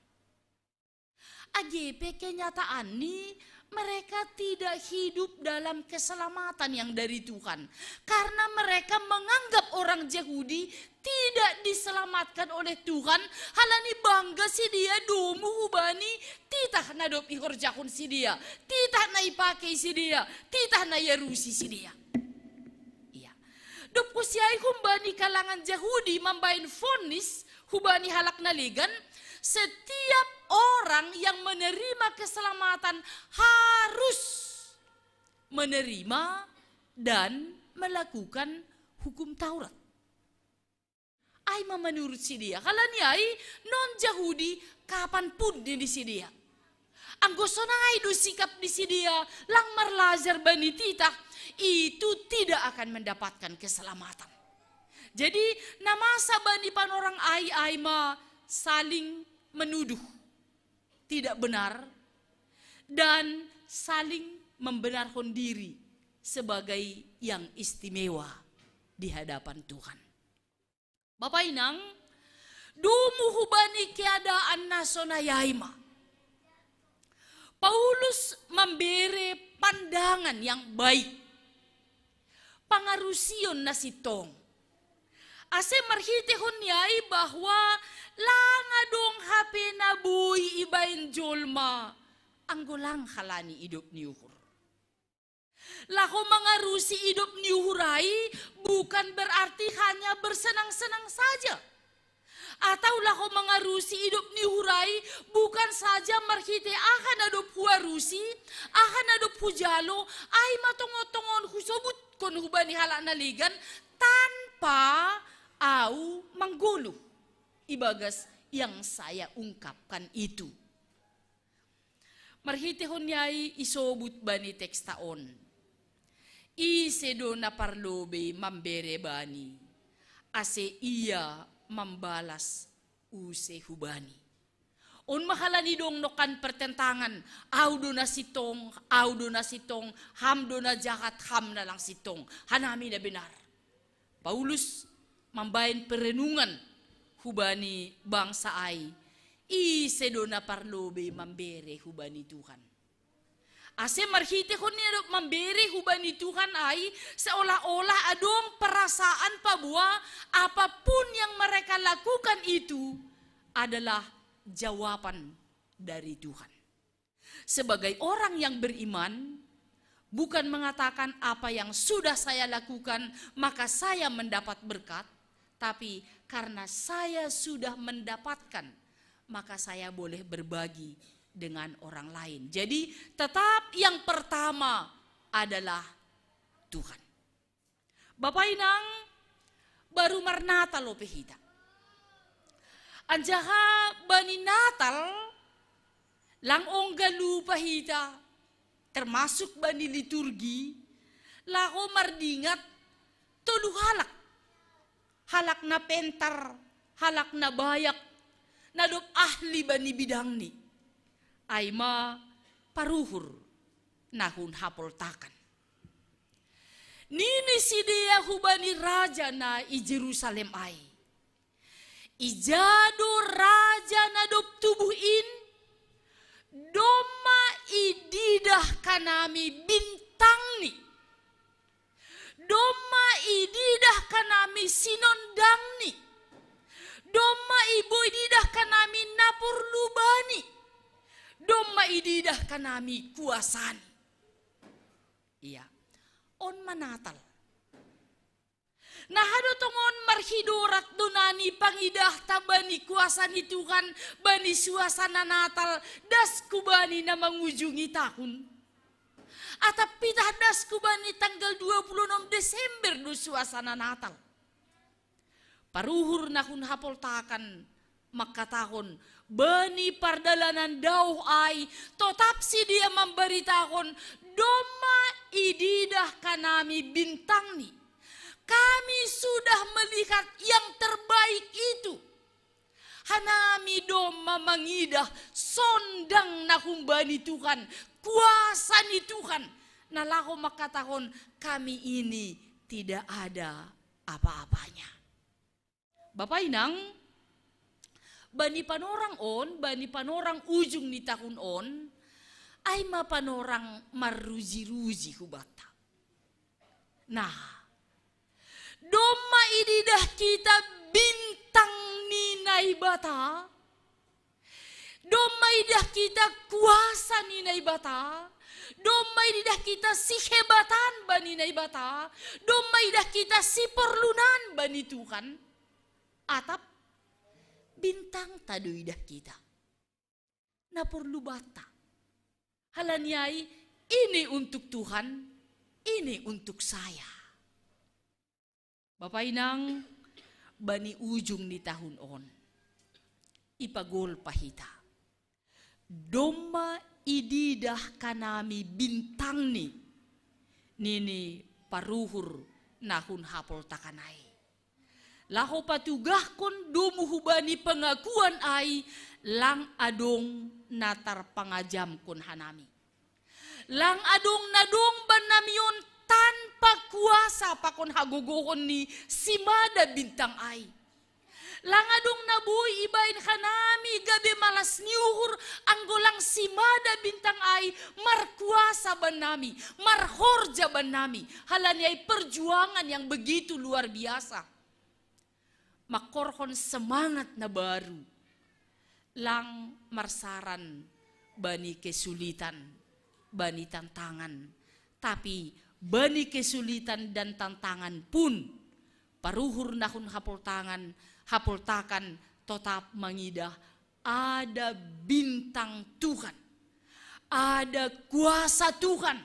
Age pe kenyataan ni mereka tidak hidup dalam keselamatan yang dari Tuhan. Karena mereka menganggap orang Jahudi tidak diselamatkan oleh Tuhan, halani bangga sidea domu hubani titah na dob ihorjahon sidea, titah na ipake sidea, titah na iarusi sidea. Iya. Dob husiai humbani kalangan Jahudi mambaen vonis hubani halak na legan, setiap orang yang menerima keselamatan harus menerima dan melakukan hukum Taurat. Ai ma menurut sidea, halani ai non Jahudi kapan pun di sidea. Anggo sonai do sikap di sidea, lang marlajar bani titah, itu tidak akan mendapatkan keselamatan. Jadi, na masa bani panorang ai, ai ma saling menuduh tidak benar dan saling membenarkan diri sebagai yang istimewa di hadapan Tuhan. Bapak Inang, domu hubani keadaan na sonai ai ma, Paulus mambere pandangan yang baik, pangarusion na sintong. Ase marhitehon ni ai bahwa lang adong hape na boi ibaen jolma, anggo lang halani idop ni uhur. Laho mangarusi idop ni uhur ai bukan berarti hanya bersenang-senang saja. Atau laho mangarusi idop ni uhur ai bukan saja marhite aha na dob huarusi, aha na dob hujalo, ai ma tongon-tongon husobutkon hubani halak na legan tanpa au manggoluh ibagas yang saya ungkapkan itu. Marhitehon ni ai isobut bani teksta on, ise do na parlobei mambere bani, ase ia mambalas use hubani. On ma halani dong nokan pertentangan, au do na sintong, au do na sintong, ham do na jahat, ham na lang sintong, hanami na benar. Paulus mambaen perenungan hubani bangsa ai, ise do na parlobei mambere hubani Tuhan. Ase marhitehon ni na dob mambere hubani Tuhan ai, seolah-olah adong perasaan paboa apapun yang mereka lakukan itu adalah jawaban dari Tuhan. Sebagai orang yang beriman, bukan mengatakan apa yang sudah saya lakukan maka saya mendapat berkat, tapi karena saya sudah mendapatkan, maka saya boleh berbagi dengan orang lain. Jadi tetap yang pertama adalah Tuhan. Bapa inang, baru marnatal ope hita. Anjaha bani Natal, lang ongga lupa hita, termasuk bani liturgi, laho mardingat tolu halak. Halak na pentar, halak na bayak, na dob ahli bani bidangni. Ai ma paruhur na hun hapoltakan. Nini sidea hubani raja na i Jerusalem ai: Ija do raja na dob tubuh in? Domma ididah hanami bintangni. Domma ididah hanami sinondangni. Domma ibo ididah hanami na porlu bani. Domma ididah hanami kuasani. Ia. On ma Natal. Na aha do tongon marhidorat do nani pangidahta bani kuasa ni Tuhan, bani suasana Natal, das hubani na mangujungi tahun. Atap pitah das hubani tanggal dua puluh enam Desember do suasana Natal. Paruhur na hun hapoltakan mangkatahon, bani pardalanan daoh ai, totap sidea mambaritahon, domma ididah hanami bintangni. Kami sudah melihat yang terbaik itu. Hanami domma mangidah sondang na humbani Tuhan, kuasa ni Tuhan. Na laho mangkatahon, kami ini tidak ada apa-apanya. Bapa inang, bani panorang on, bani panorang ujung ni tahun on, ai ma panorang marruji-ruji hubanta. Nah, domma ididah hita bintang ni Naibata, domma ididah hita kuasa ni Naibata, domma ididah hita sihebatan bani Naibata, domma ididah hita siporlunan bani Tuhan. Atap bintangta do idah hita. Na porlu banta. Halani ai, ini untuk Tuhan, ini untuk saya. Bapa inang, bani ujung ni tahun on, ipagolpa hita. Domma ididah hanami bintangni, nini paruhur na hun hapoltakan ai. Laho patugahkon domu hubani pangakuan ai, lang adong na tarpangajamkon hanami. Lang adong na dong bannami on tanpa kuasa pakon hagogohon ni simada bintang ai. Lang adong na boi ibaen hanami gabe malas ni uhur, anggo lang simada bintang ai markuasa bannami, marhorja bannami, halani ai perjuangan yang begitu luar biasa. Mangkorhon semangat na baru. Lang marsaran bani kesulitan, bani tantangan. Tapi bani kesulitan dan tantangan pun, paruhur na hun hapoltangan, hapoltakan, totap mangidah ada bintang Tuhan. Ada kuasa Tuhan.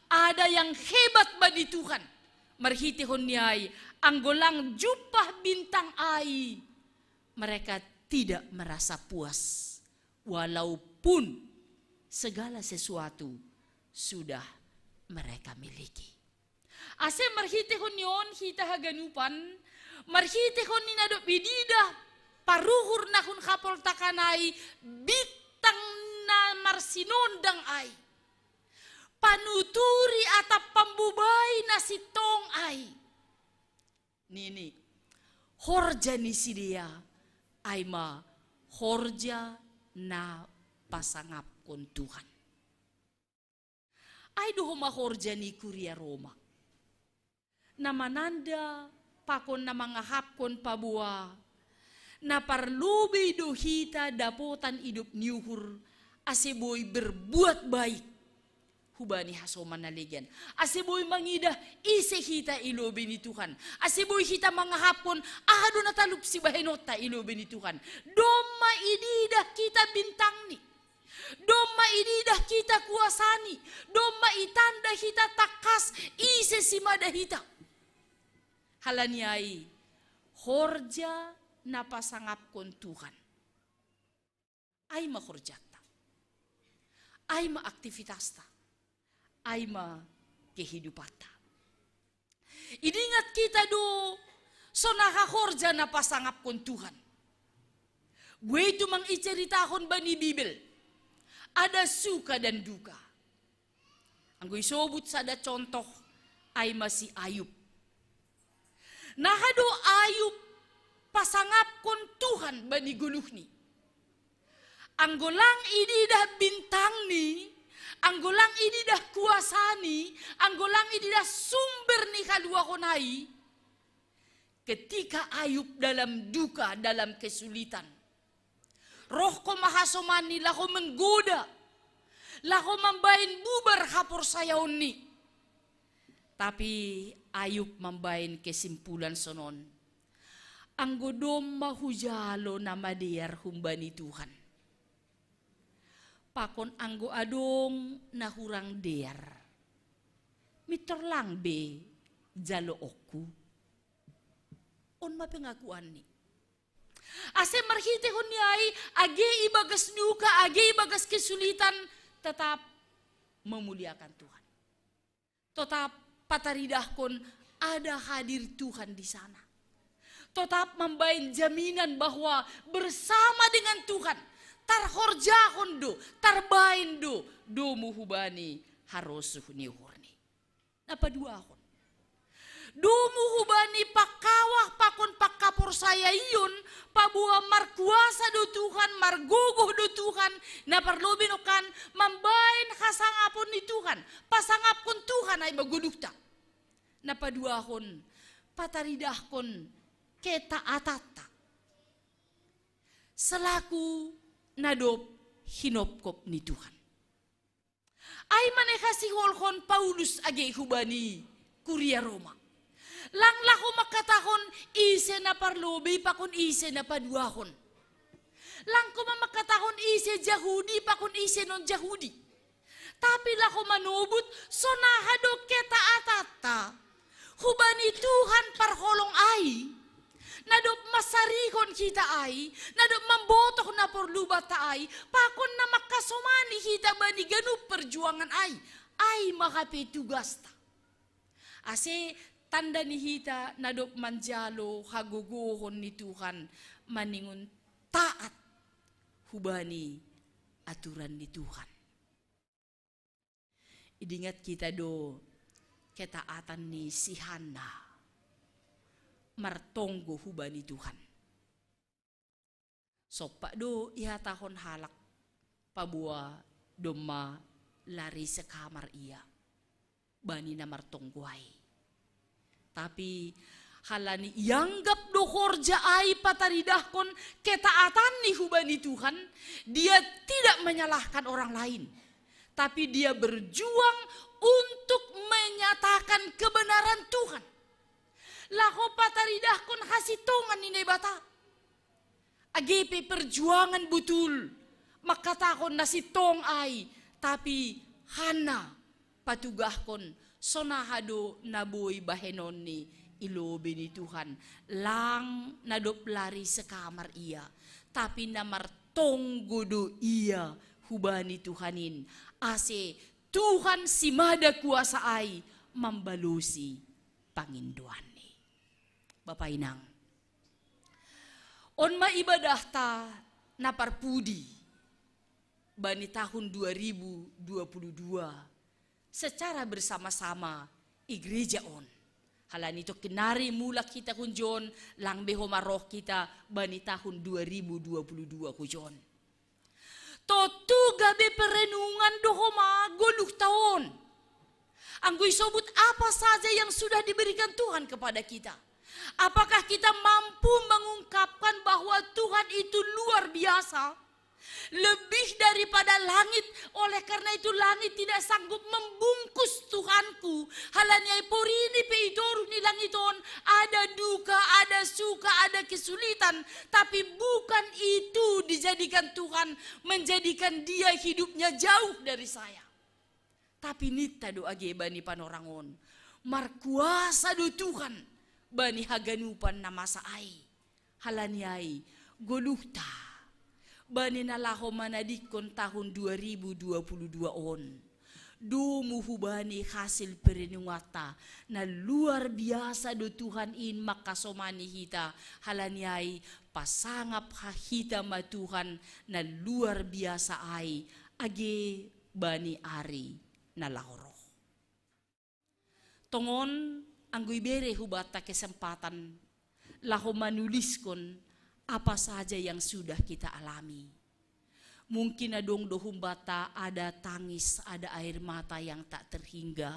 Ada yang hebat bani Tuhan. Marhitehon ni ai, anggo lang jumpah bintang ai, mereka tidak merasa puas, walaupun segala sesuatu sudah mereka miliki. Ase marhitehon ni on hita haganupan, marhitehon ni na dob ididah paruhur na hun hapoltakan ai, bintang na marsinondang ai, panuturi atap pambobai na sintong ai. Nini, horja ni sidea ai ma horja na pasangapkon Tuhan. Ai do homa horja ni kuria Roma, na mananda pakon na mangahapkon paboa, na parlobei do hita dapotan idop ni uhur, ase boi berbuat baik. Hubani hasoman na legan. Ase boi mangidah ise hita i lobei ni Tuhan. Ase boi hita mangahapkon aha do na talup sibahenonta i lobei ni Tuhan. Domma ididah hita bintangni. Domma ididah hita kuasani. Domma itanda hita tangkas ise simada hita. Halani ai horja na pasangapkon Tuhan. Ai ma horjanta. Ai ma aktivitasta. Ai ma kehidupanta. Idingat hita do sonaha horja na pasangapkon Tuhan. Boi tumang iceritahon bani Bibel. Ada suka dan duka. Anggo isobut sada contoh ai ma si Ayub. Naha do Ayub pasangapkon Tuhan bani goluhni. Anggo lang ididah bintangni, anggo lang ididah kuasani, anggo lang ididah sumber ni haluahon ai, ketika Ayub dalam duka, dalam kesulitan, roh ho ma hasomanni laho menggoda, laho mambaen bubar haporsayaonni. Tapi Ayub mambaen kesimpulan sonon. Anggo domma hujalo na madear humbani Tuhan. Pakon anggo adong na hurang dear. Mintor lang be jaloonku. On ma pengakuanni. Ase marhitehon ni ai, age ibagas duka, age ibagas kesulitan, tetap memuliakan Tuhan. Tetap pataridahkon ada hadir Tuhan di sana. Tetap mambaen jaminan bahwa bersama dengan Tuhan, tarhorjahon do, tarbaen do, domu hubani harosuh ni uhurni. Na paduahon. Domu hubani pangkawah pakon pangkaporsayaion, paboa markuasa do Tuhan, margogoh do Tuhan, na parlobei nangkin mambaen hasangapon ni Tuhan, pasangapkon Tuhan ai ma goluhta. Na paduahon, pataridahkon ketaatanta. Selaku na dob hinopkop ni Tuhan. Ai ma na hasiholhon Paulus age hubani kuria Roma. Lang laho mangkatahon ise na parlobei pakon ise na paduahon. Lang ho ma mangkatahon ise Jahudi pakon ise non Jahudi. Tapi laho manobut sonaha do ketaatanta. Hubani Tuhan parholong ai, na dob mansarihon hita ai, na dob mambotoh na porlu banta ai, pakon na mangkasomani hita bani ganup perjuangan ai, ai ma hape tugasta. Ase tanda ni hita na dob manjalo hagogohon ni Tuhan maningon taat hubani aturan ni Tuhan. Idingat hita do ketaatan ni si Hanna martonggo hubani Tuhan. Sompat do ihatahon halak paboa domma lari sekamar ia bani na martonggo ai. Tapi halani ianggap do horja ai pataridahkon ketaatanni hubani Tuhan, dia tidak menyalahkan orang lain. Tapi dia berjuang untuk menyatakan kebenaran Tuhan. Laho pataridahkon hasintongan ni Naibata. Age pe perjuangan botul, mangkatahon na sintong ai, tapi Hanna patugahkon sonaha do na boi bahenonni i lobei ni Tuhan, lang na dob lari sekamar ia, tapi na martonggo do ia hubani Tuhan in, ase Tuhan simada kuasa ai mambalosi pangindoanni. Bapa inang. On ma ibadahta na parpudi bani tahun dua ribu dua puluh dua secara bersama-sama i gereja on. Halani tongkin nari mulak hita hunjon, lang be ho ma roh hita bani tahun dua ribu dua puluh dua hujon. Tontu gabe perenungan do ho ma goluhta on. Anggo isobut apa saja yang sudah diberikan Tuhan kepada kita. Apakah kita mampu mengungkapkan bahwa Tuhan itu luar biasa? Lebih daripada langit. Oleh karena itu, langit tidak sanggup membungkus Tuhanku. Halani ai porini pe i toruh ni langit on, ada duka, ada suka, ada kesulitan. Tapi bukan itu dijadikan Tuhan, menjadikan dia hidupnya jauh dari saya. Tapi ninta do age bani panorang on, markuasa do Tuhan bani haganupan na masa ai. Halani ai, goluhta, bani na laho manadingkon tahun dua ribu dua puluh dua on, domu hubani hasil perenunganta, na luar biasa do Tuhan in mangkasomani hita. Halani ai, pasangap ha hita ma Tuhan na luar biasa ai, age bani ari na laho ro. Tongon, anggo ibere hubanta kesempatan laho manuliskon apa saja yang sudah kita alami. Mungkin adong do humbanta ada tangis, ada air mata yang tak terhingga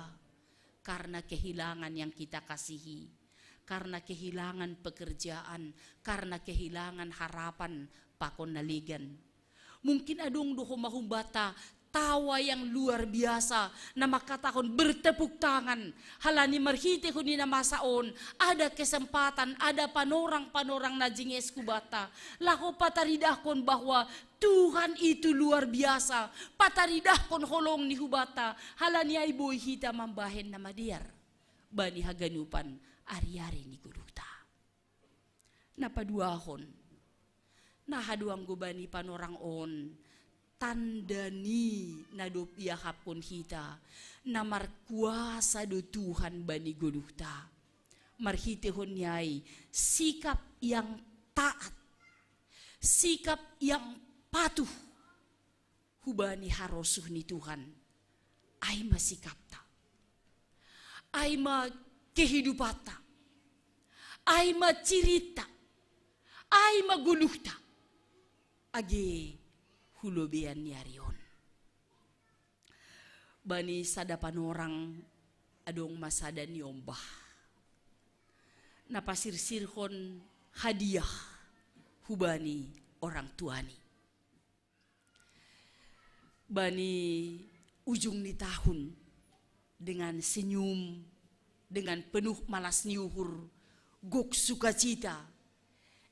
karena kehilangan yang kita kasihi, karena kehilangan pekerjaan, karena kehilangan harapan pakon na legan. Mungkin adong do homa humbanta tawa yang luar biasa, na mangkatahon bertepuk tangan. Halani marhitehon ni na masa on, ada kesempatan, ada panorang-panorang na jinges hubanta. Laho pataridahkon bahwa Tuhan itu luar biasa. Pataridahkon holong ni hubanta, halani ai boi hita mambahen na madear bani haganupan ari-ari ni goluhta. Na paduahon, na haduan do bani panorang on, tanda ni na dob iahapkon hita, na markuasa do Tuhan bani goluhta. Marhitehon ni ai, sikap yang taat, sikap yang patuh hubani harosuh ni Tuhan. Ai ma sikapta, ai ma kehidupanta, ai ma cirita, ai ma goluhta, age hu lobean ni ari on. Bani sada panorang adong ma sada niombah, na pasirsirhon hadiah hubani orang tuani. Bani ujung ni tahun, dengan senyum, dengan penuh malas ni uhur, gok sukacita,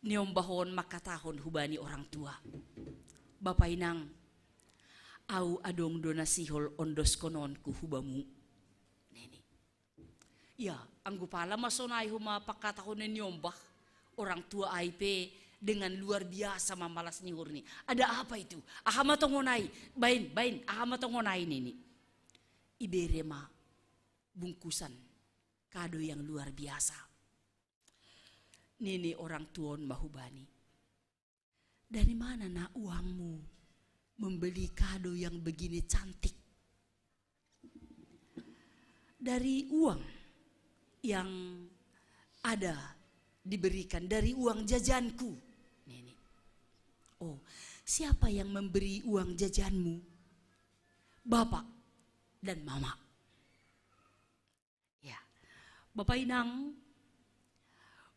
niombah on mangkatahon hubani orang tua, "Bapa inang, au adong do na sihol ondoskon on hu bamu," nini. Ya, anggo pala ma sonai homa pangkatahon niombah, orang tua ai pe dengan luar biasa ma malas ni uhurni. "Ada apa itu? Aha ma tongon ai? Baen, baen, aha ma tongon ai?" nini. Ibere ma bungkusan kado yang luar biasa. Nini orang tua on ma hubani, "Dari mana, Nak, uangmu membeli kado yang begini cantik?" "Dari uang yang ada diberikan, dari uang jajanku," nini. "Oh, siapa yang memberi uang jajanmu?" "Bapak dan Mama." Ya, Bapa inang,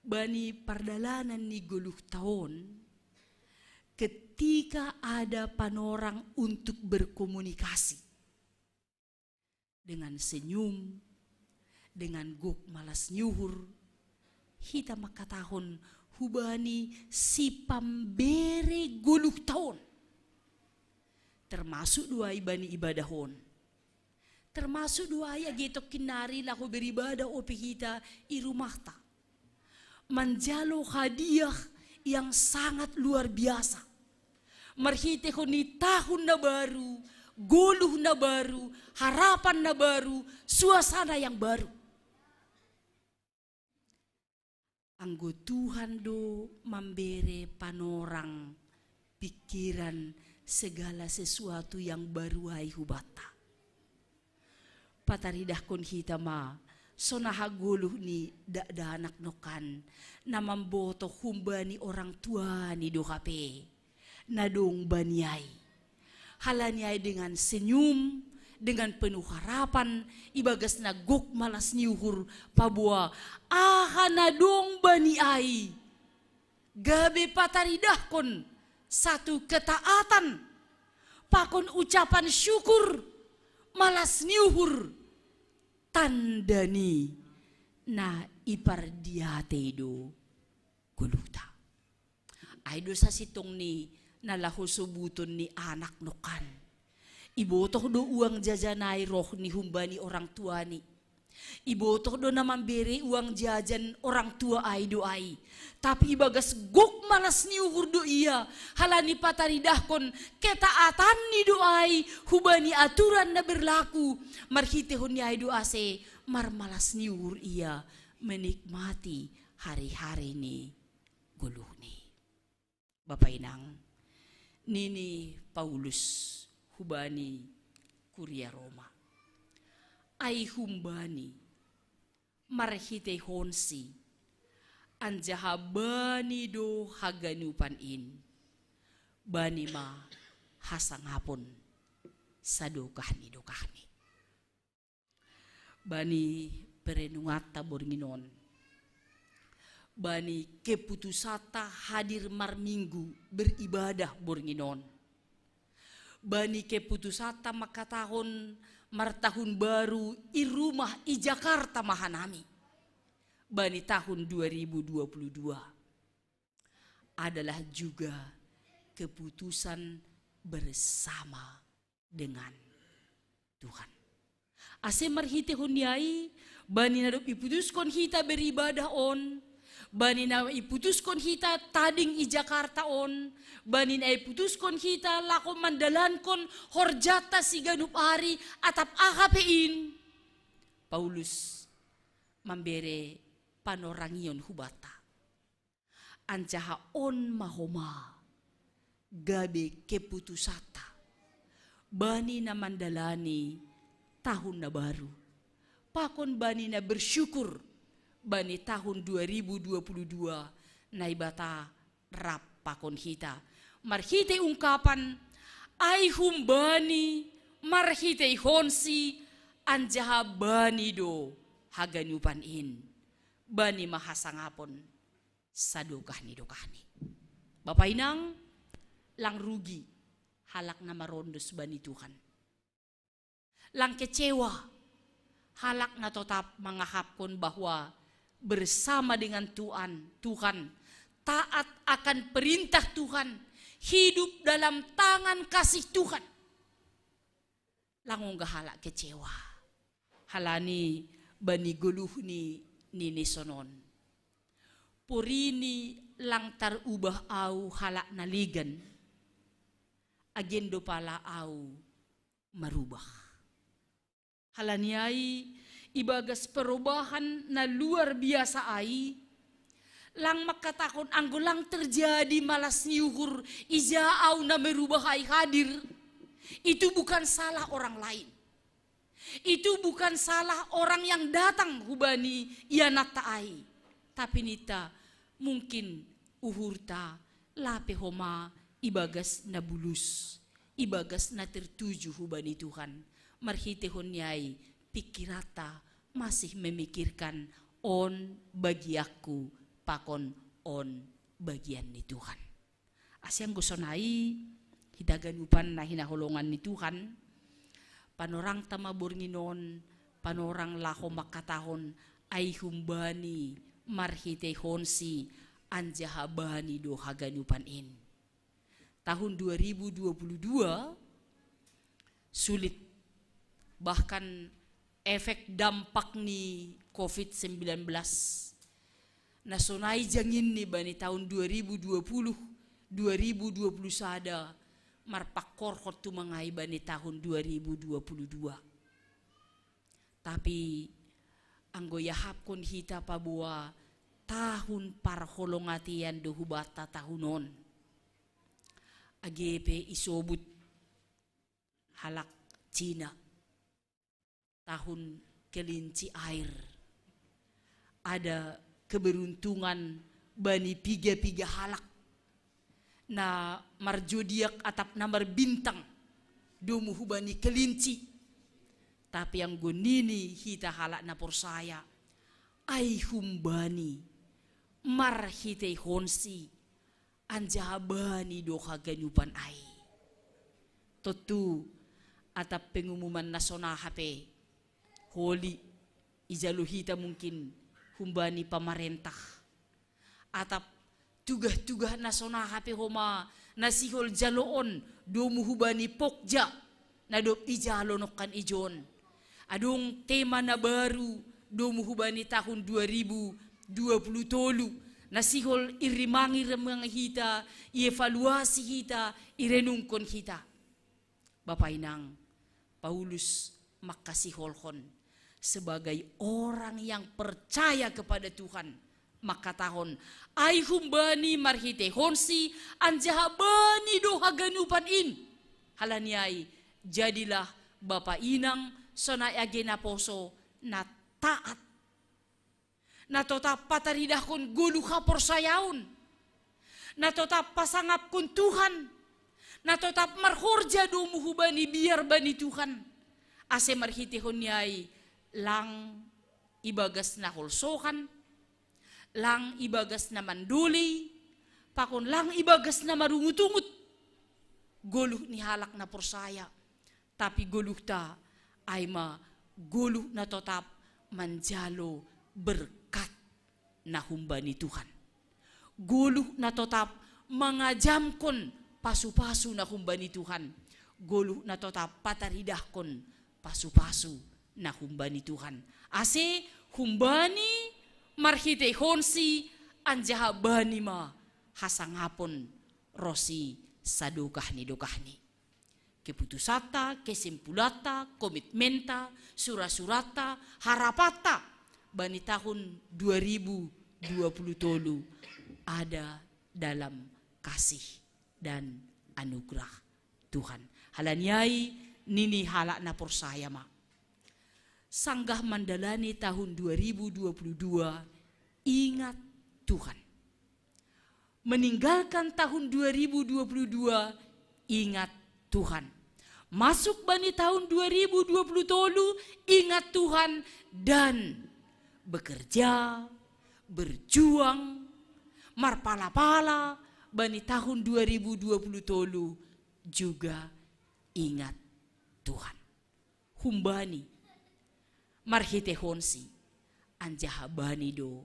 bani pardalanan ni goluhta on, ketika ada panorang untuk berkomunikasi dengan senyum, dengan gok malas ni uhur, hita mangkatahon hubani sipambere goluhta on. Termasuk do ai bani ibadah on. Termasuk do ai age tongkin nari laho beribadah ope hita i rumahta, manjalo hadiah yang sangat luar biasa. Marhitehon ni tahun na baru, goluh na baru, harapan na baru, suasana yang baru. Anggo Tuhan do mambere panorang, pikiran, segala sesuatu yang baru ai hubanta. Pataridahkon hita ma, sonaha goluh ni dakdanak nongkan, na mamboto humbani orang tuani do hape na dong bani ai. Halani ai dengan senyum, dengan penuh harapan, ibagas na gok malas ni uhur, paboa aha na dong bani ai, gabe pataridahkon satu ketaatan, pakon ucapan syukur, malas ni uhur, tanda ni na ipardiatei do goluhta. Ai do sasintongni na laho sobuton ni anak nongkan. Ibotoh do uang jajan ai roh ni humbani orang tuani. Ibotoh do na mambere uang jajan orang tua ai do ai. Tapi ibagas gok malas ni uhur do ia, halani pataridahkon ketaatan ni do ai hubani aturan na berlaku, marhitehon ni ai do ase marmalas ni uhur ia menikmati hari-hari ni goluhni. Bapa inang, nini Paulus hubani kuria Roma. Ai humbani, marhiteihonsi, anjaha bani do haganupan in, bani ma hasangapon sadokah ni dokahni. Bani perenunganta borngin on, bani keputusanta hadir marminggu beribadah borngin on, bani keputusanta mangkatahon martahun baru i rumah i Jakarta ma hanami bani tahun dua ribu dua puluh dua adalah juga keputusan bersama dengan Tuhan. Ase marhitehon ni ai, bani na dob iputuskon hita beribadah on, bani na iputuskon hita tading i Jakarta on, bani na iputuskon hita laho mandalankon horjanta siganup ari atap aha pe in, Paulus mambere panorangion hubanta. Anjaha on ma homa gabe keputusanta bani na mandalani tahun na baru, pakon bani na bersyukur bani tahun dua ribu dua puluh dua Naibata rap pakon hita marhitei ungkapan, ai humbani, marhiteihonsi, anjaha bani do haganupan in, bani ma hasangapon sadokah ni dokahni. Bapa inang, lang rugi halak na marondos bani Tuhan. Lang kecewa halak na totap mangahapkon bahwa bersama dengan Tuhan, Tuhan, taat akan perintah Tuhan, hidup dalam tangan kasih Tuhan. Lang ongga halak kecewa halani bani goluhni nini sonon. Porini lang tarubah au halak na legan, age ndopala au marubah. Halani ai, ibagas perubahan na luar biasa ai, lang mangkatahon anggo lang terjadi malas ni uhur, ija au na merubah ai hadir, itu bukan salah orang lain. Itu bukan salah orang yang datang hubani ianakta ai. Tapi ninta, mungkin uhurta lape homa ibagas na bulus, ibagas na tertuju hubani Tuhan. Marhitehon ni ai, pikiranta masih memikirkan on bagianku pakon on bagian ni Tuhan. Ase anggo sonai, hita ganupan na hinaholongan ni Tuhan, panorangta ma borngin on, panorang laho mangkatahon, ai humbani, marhiteihonsi, anjaha bani do haganupan in. Tahun dua ribu dua puluh dua sulit, bahkan efek dampak ni covid sembilan belas na sonai janginni bani tahun dua ribu dua puluh, dua ribu dua puluh sada, marpangkorhon tumang ai bani tahun dua ribu dua puluh dua. Tapi anggo iahapkon hita paboa tahun parholong atean do hubanta tahun on, age pe isobut halak Cina tahun kelinci air. Ada keberuntungan bani piga-piga halak na marjodiak atap na marbintang, domu hubani kelinci. Tapi anggo nini hita halak na porsaya, ai humbani, marhiteihonsi, anjaha bani do haganupan ai. Tontu atap pengumuman na songon aha pe holi ijalo hita mungkin humbani pamarentah. Atap tugah-tugah na songon aha pe homa na sihol jaloon domu hubani pokja na dob ijalo nongkan ijon. Adong tema na baru domu hubani tahun dua ribu dua puluh tolu na sihol irimangi-rimangi hita, ievaluasi hita, irenungkon hita. Bapa inang, Paulus mangkasiholhon sebagai orang yang percaya kepada Tuhan, mangkatahon, ai humbani marhiteihonsi anjaha bani do haganupan in. Halani ai, jadilah bapa inang sonai age naposo na taat, na totap pataridahkon goluh haporsayaon, na totap pasangapkon Tuhan, na totap marhorja domu hubani biar bani Tuhan, ase marhiteihon ni ai lang ibagas na holsohan, lang ibagas na mandolei, pakon lang ibagas na marungut-ungut goluh ni halak na porsaya. Tapi goluhta ai ma goluh na totap manjalo berkat na humbani Tuhan. Goluh na totap mangajamkon pasu-pasu na humbani Tuhan. Goluh na totap pataridahkon pasu-pasu na humbani Tuhan. Ase humbani marhiteihonsi anjaha bani ma hasangapon ronsi sadokah ni dokahni. Keputusanta, kesimpulanta, komitmenta, sura-suranta, harapanta bani tahun dua ribu dua puluh tolu ada dalam kasih dan anugerah Tuhan. Halani ai nini halak na porsaya ma, sanggah mandalani tahun dua ribu dua puluh dua, ingat Tuhan. Meninggalkan tahun dua ribu dua puluh dua, ingat Tuhan. Masuk bani tahun dua ribu dua puluh tolu, ingat Tuhan, dan bekerja, berjuang, marpala-pala bani tahun dua ribu dua puluh tolu juga ingat Tuhan. Humbani marhiteihonsi anjaha bani do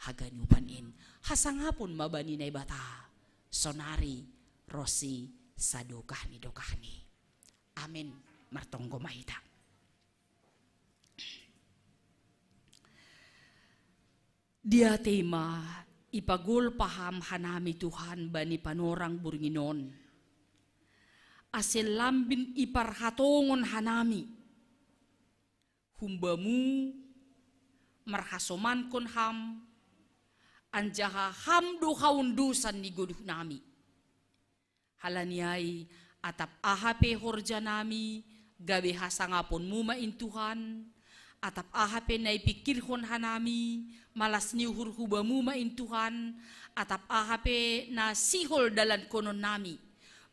haganupan in. Hasangapon ma bani Naibata sonari ronsi sadokah ni dokahni. Amen. Martonggo ma hita. Diatei ma ipagolpa Ham hanami Tuhan bani panorang borngin on, ase lambin iparhatongon hanami. Hum-Bamu marhasomankon Ham, anjaha Ham do haondosan ni goluhnami. Halani ai atap aha pe horjanami, gabe hasangaponmu ma in Tuhan. Atap aha pe na ipingkirhon hanami, malas ni uhur hu Bamu ma in Tuhan. Atap aha pe na sihol dalankononnami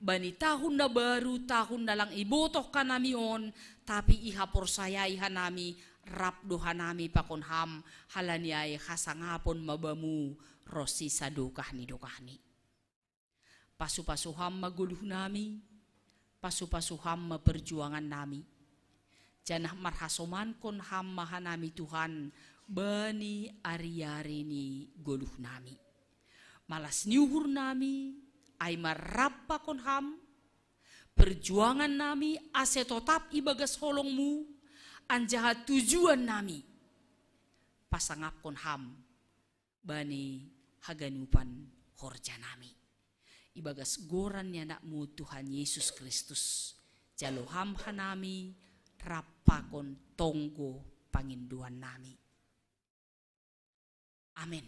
bani tahun na baru, tahun na lang ibotoh hanami on, tapi ihaporsayai hanami, rap do hanami pakon Ham. Halani ai hasangapon ma Bamu ronsi sadokah ni dokahni. Pasu-pasu Ham ma goluhnami, pasu-pasu Ham ma perjuangannami. Janah marhasomankon Ham ma hanami Tuhan bani ari-ari ni goluhnami. Malas ni uhurnami ai ma rap pakon Ham, perjuangannami ase totap ibagas holong-Mu, anjaha tujuannami pasangapkon Ham bani haganupan horjanami. Ibagas goran ni Anak-Mu Tuhan Yesus Kristus, jalo Ham hanami rap pakon tonggo pangindoannami. Amen.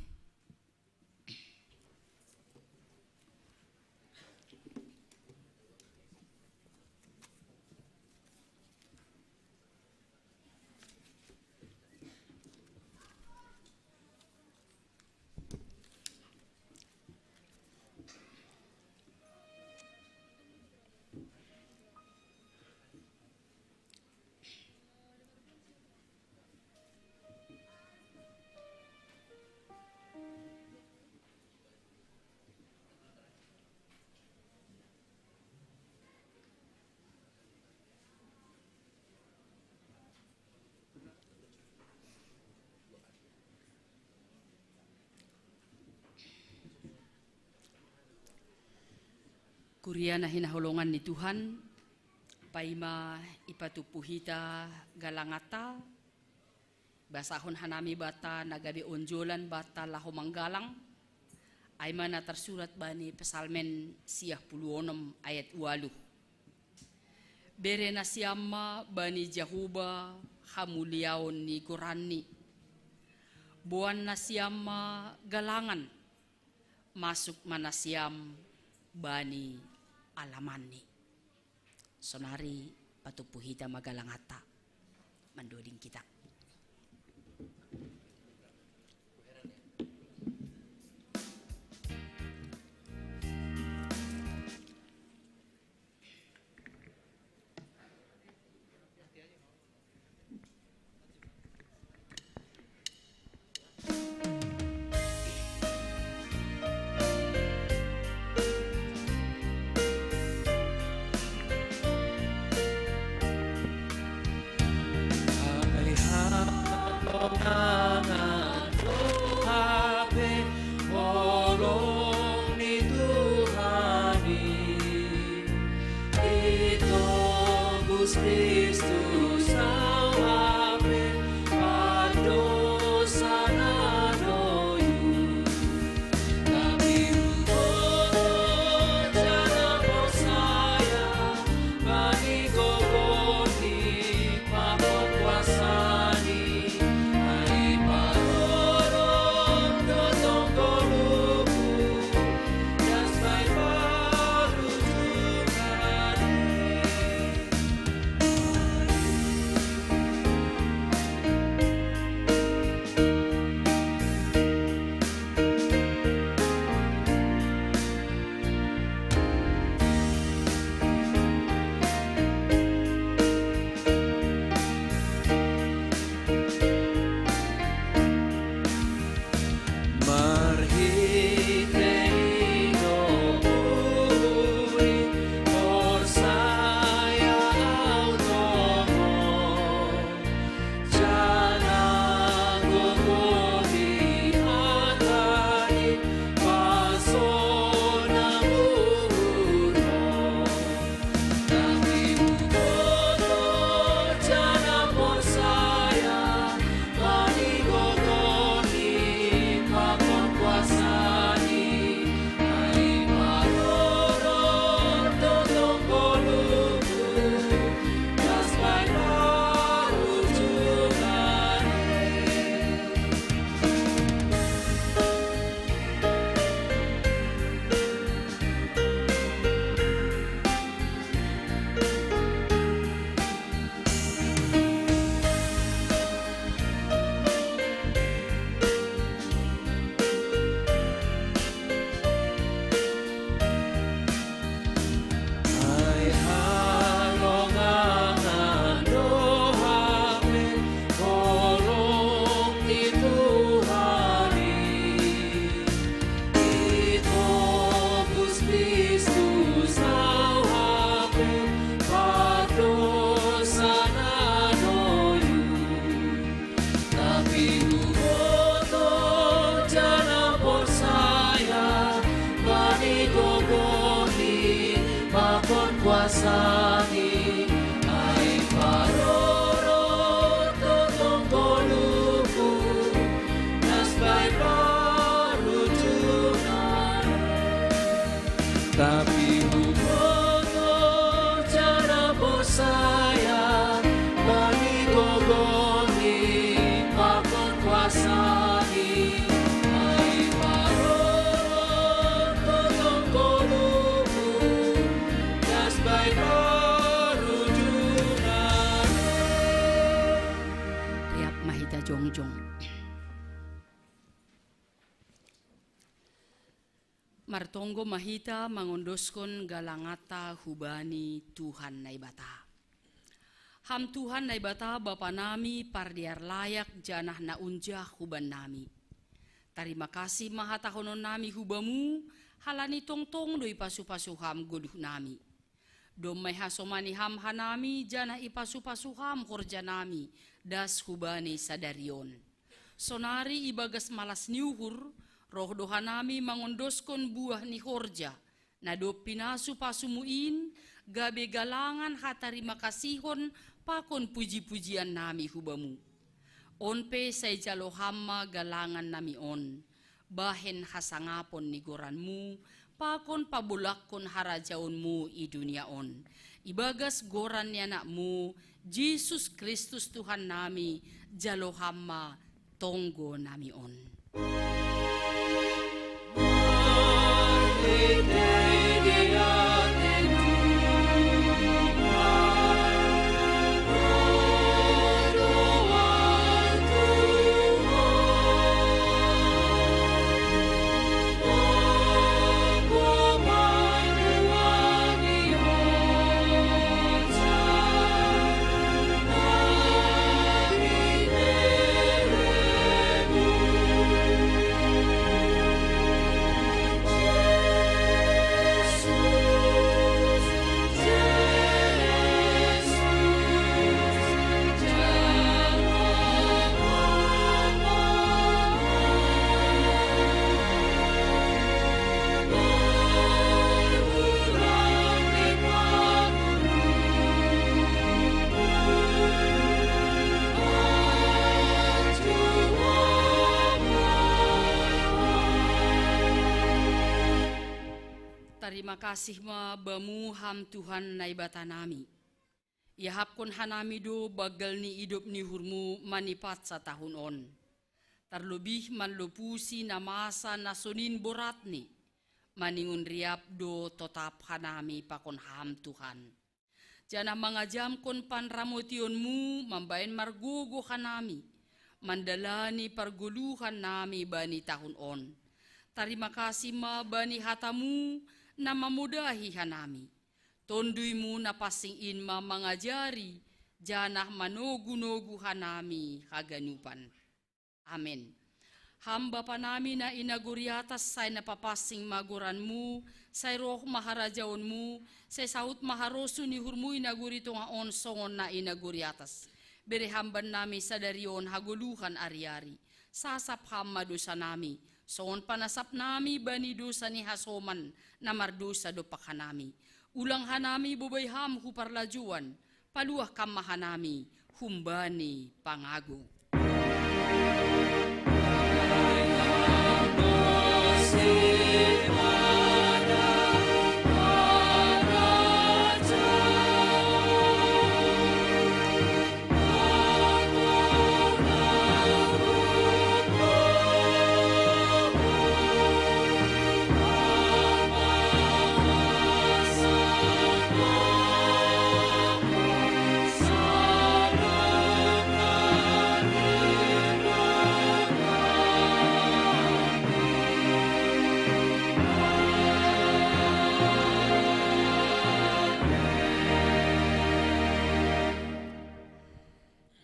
Kuria na hinaholongan ni Tuhan, paima ipatumpu hita galanganta, basahon hanami banta na gabe onjolan banta laho manggalang, ai ma na tarsurat bani Psalmen siah puluh onom ayat ualuh. Bere nasiam ma bani Jahowa hamuliaon ni goranni. Boan nasiam ma galangan, masuk ma nasiam bani alamanni. Sonari patumpu hita ma galanganta, mandoding hita. Kristus Martonggo ma hita mangondoskon galanganta hubani Tuhan Naibata. Ham Tuhan Naibata Bapa nami pardear layak janah na unjah huban nami. Tarima kasih ma hatahonon nami hubamu, halani tongtong do ipasu-pasu ham goluh nami. Domma ihasomani ham hanami janah ipasu-pasu ham horja nami das hubani sadari on. Sonari ibagas malas ni uhur, roh do hanami mangondoskon buah ni horja, Na dob pinasu-pasumu in, gabe galangan hatarima kasihon pakon puji-pujian nami hu Bamu. On pe sai jalo Ham ma galangan nami on, bahen hasangapon ni goranMu, pakon pabolangkon harajaonMu i dunia on. Ibagas goran ni AnakMu, Jesus Kristus Tuhan nami, jalo Ham ma tonggo nami on. Tarima kasih ma Bamu Ham Tuhan Naibata nami. Iahapkon hanami do banggal ni idop ni uhurMu manipat satahun on. Tarlobih manlopusi na masa na sonin boratni, maningon riap do totap hanami pakon Ham Tuhan. Janah mangajamkon panramotionMu mambahen margogoh hanami, mandalani pargoluhan nami bani tahun on. Tarima kasih ma bani hataMu na mamodahi hanami. TonduyMu na pansing in ma mangajari, janah manogu-nogu hanami haganupan. Amen. Ham Bapa nami na i nagori atas, sai na papansing ma goranMu, sai roh ma harajaonMu, sai saud ma harosuh ni uhurMu i nagori tongah on songon na i nagori atas. Bere Ham bannami sadari on hagoluhan ari-ari. Sasap Ham ma dosa nami, songon panasap nami bani dosa ni hasoman na mardosa dompak hanami. Ulang hanami bobai Ham hu parlajouan, paluah Kam ma hanami humbani pangago.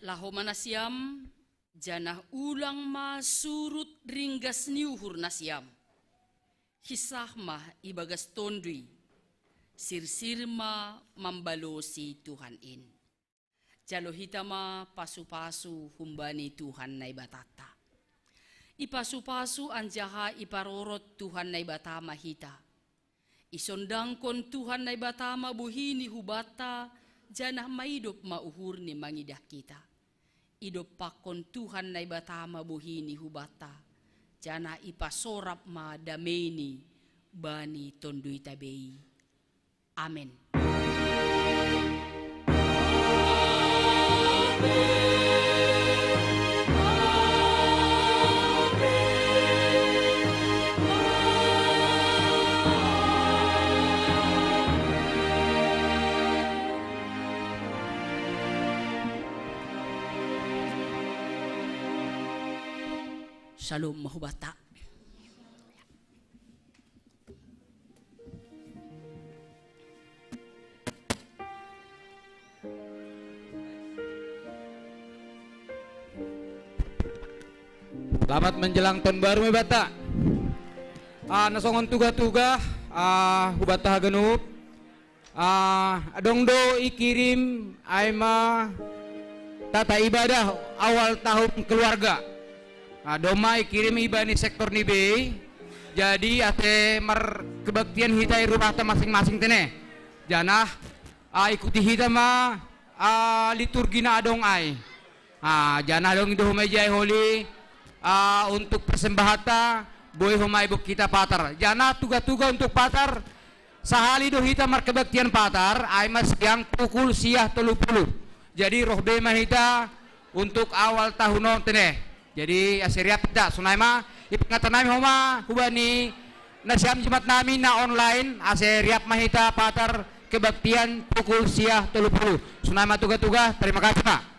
Laho ma nasiam, janah ulang ma surut ringgas ni uhur nasiam. Hinsah ma ibagas Tonduy, sirsir ma mambalosi Tuhan in. Jalo hita ma pasu-pasu humbani Tuhan Naibatanta. Ipasu-pasu anjaha iparorot Tuhan Naibata ma hita. Isondangkon Tuhan Naibata ma bohi-Ni hubanta, janah maidop ma uhur-Ni mangidah hita. Idompakkon Tuhan Naibata ma bohi-Ni hubanta, janah ipasorap ma damei-Ni bani tonduyta be i. Amen. Shalom ma hubanta. Selamat menjelang tahun baru, Bata. Ah, na songon tugah-tugah, ah, hubanta haganup. Ah, adong do ikirim ai ma tata ibadah awal tahun keluarga. Ah, domma ikirim i bani sektor ni B I. Jadi ate mar kebaktian hita i rumahta masing-masing tene. Janah, ah, ikuti hita ma, ah, liturgi na adong ai. Ah, janah adong do homa ijai holi, ah, untuk persembahata, boi homa ibuk hita Patar. Janah tuga-tuga untuk Patar, sahali do hita markebaktian Patar, ai ma siang pukul siah tolu puluh. Jadi roh be ma hita untuk awal tahun on tene. Jadi ase riap hita, sonai ma, ipangatahnami homa, hubani, nasiam Jumatnami na online, ase riap ma hita Patar kebaktian pukul siah tolu puluh. Sonai ma tuga-tuga, terima kasih ma.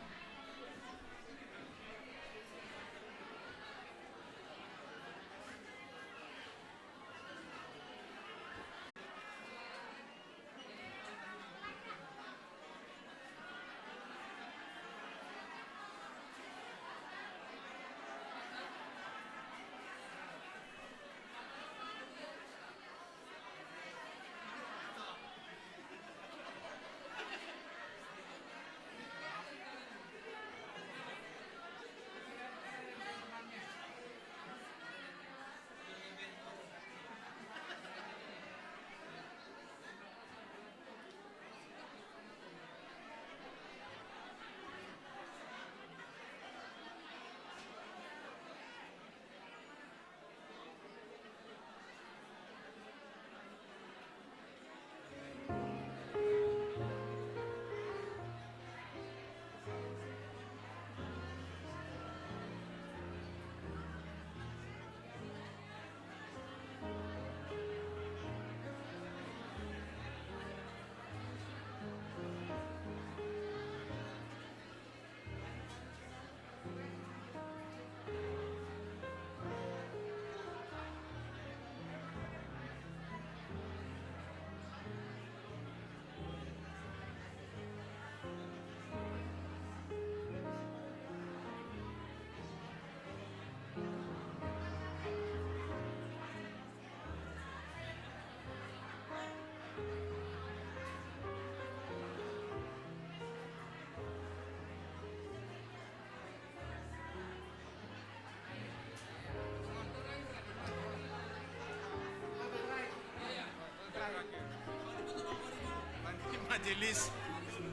Majelis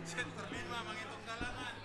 sektor lima manghitung galangan.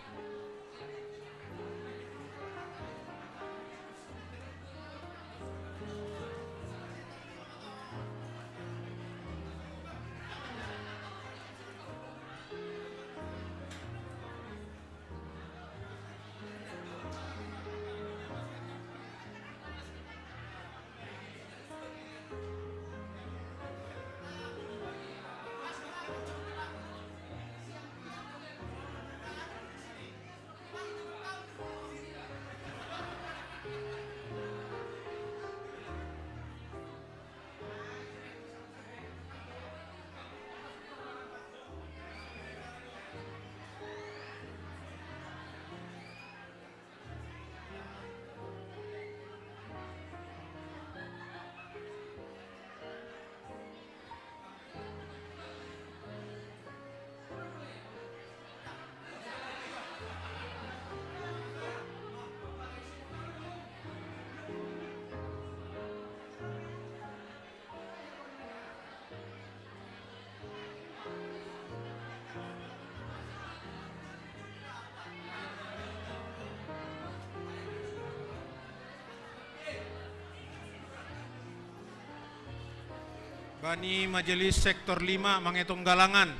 Bani Majelis Sektor lima manghitung galangan.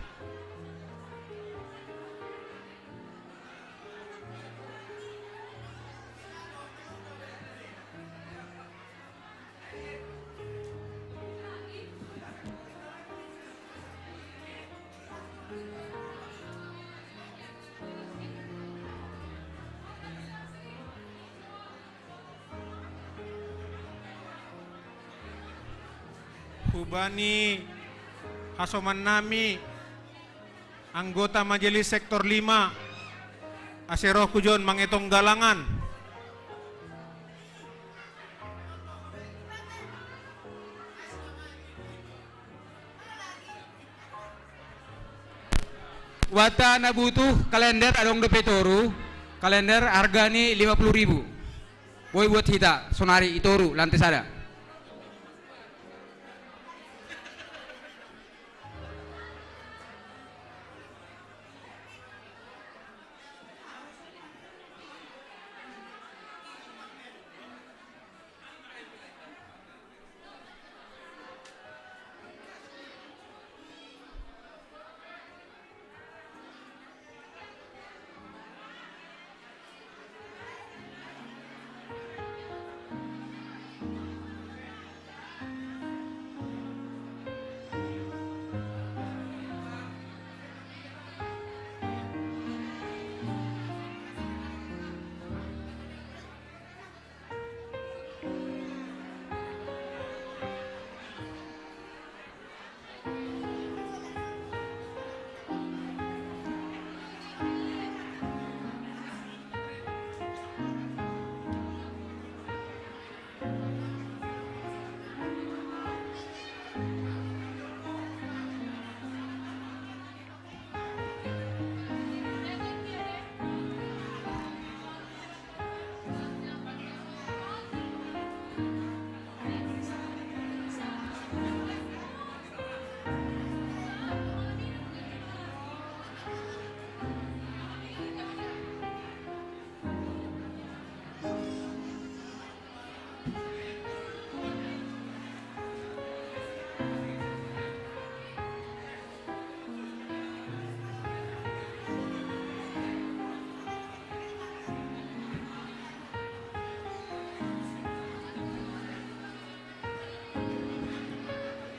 Hubani hasomannami anggota Majelis Sektor lima, ase roh hujon manghitung galangan. Wata na butuh kalender adong dope i toru, kalender hargani lima puluh ribu. Boi buat hita, sonari i toru, lantai sada.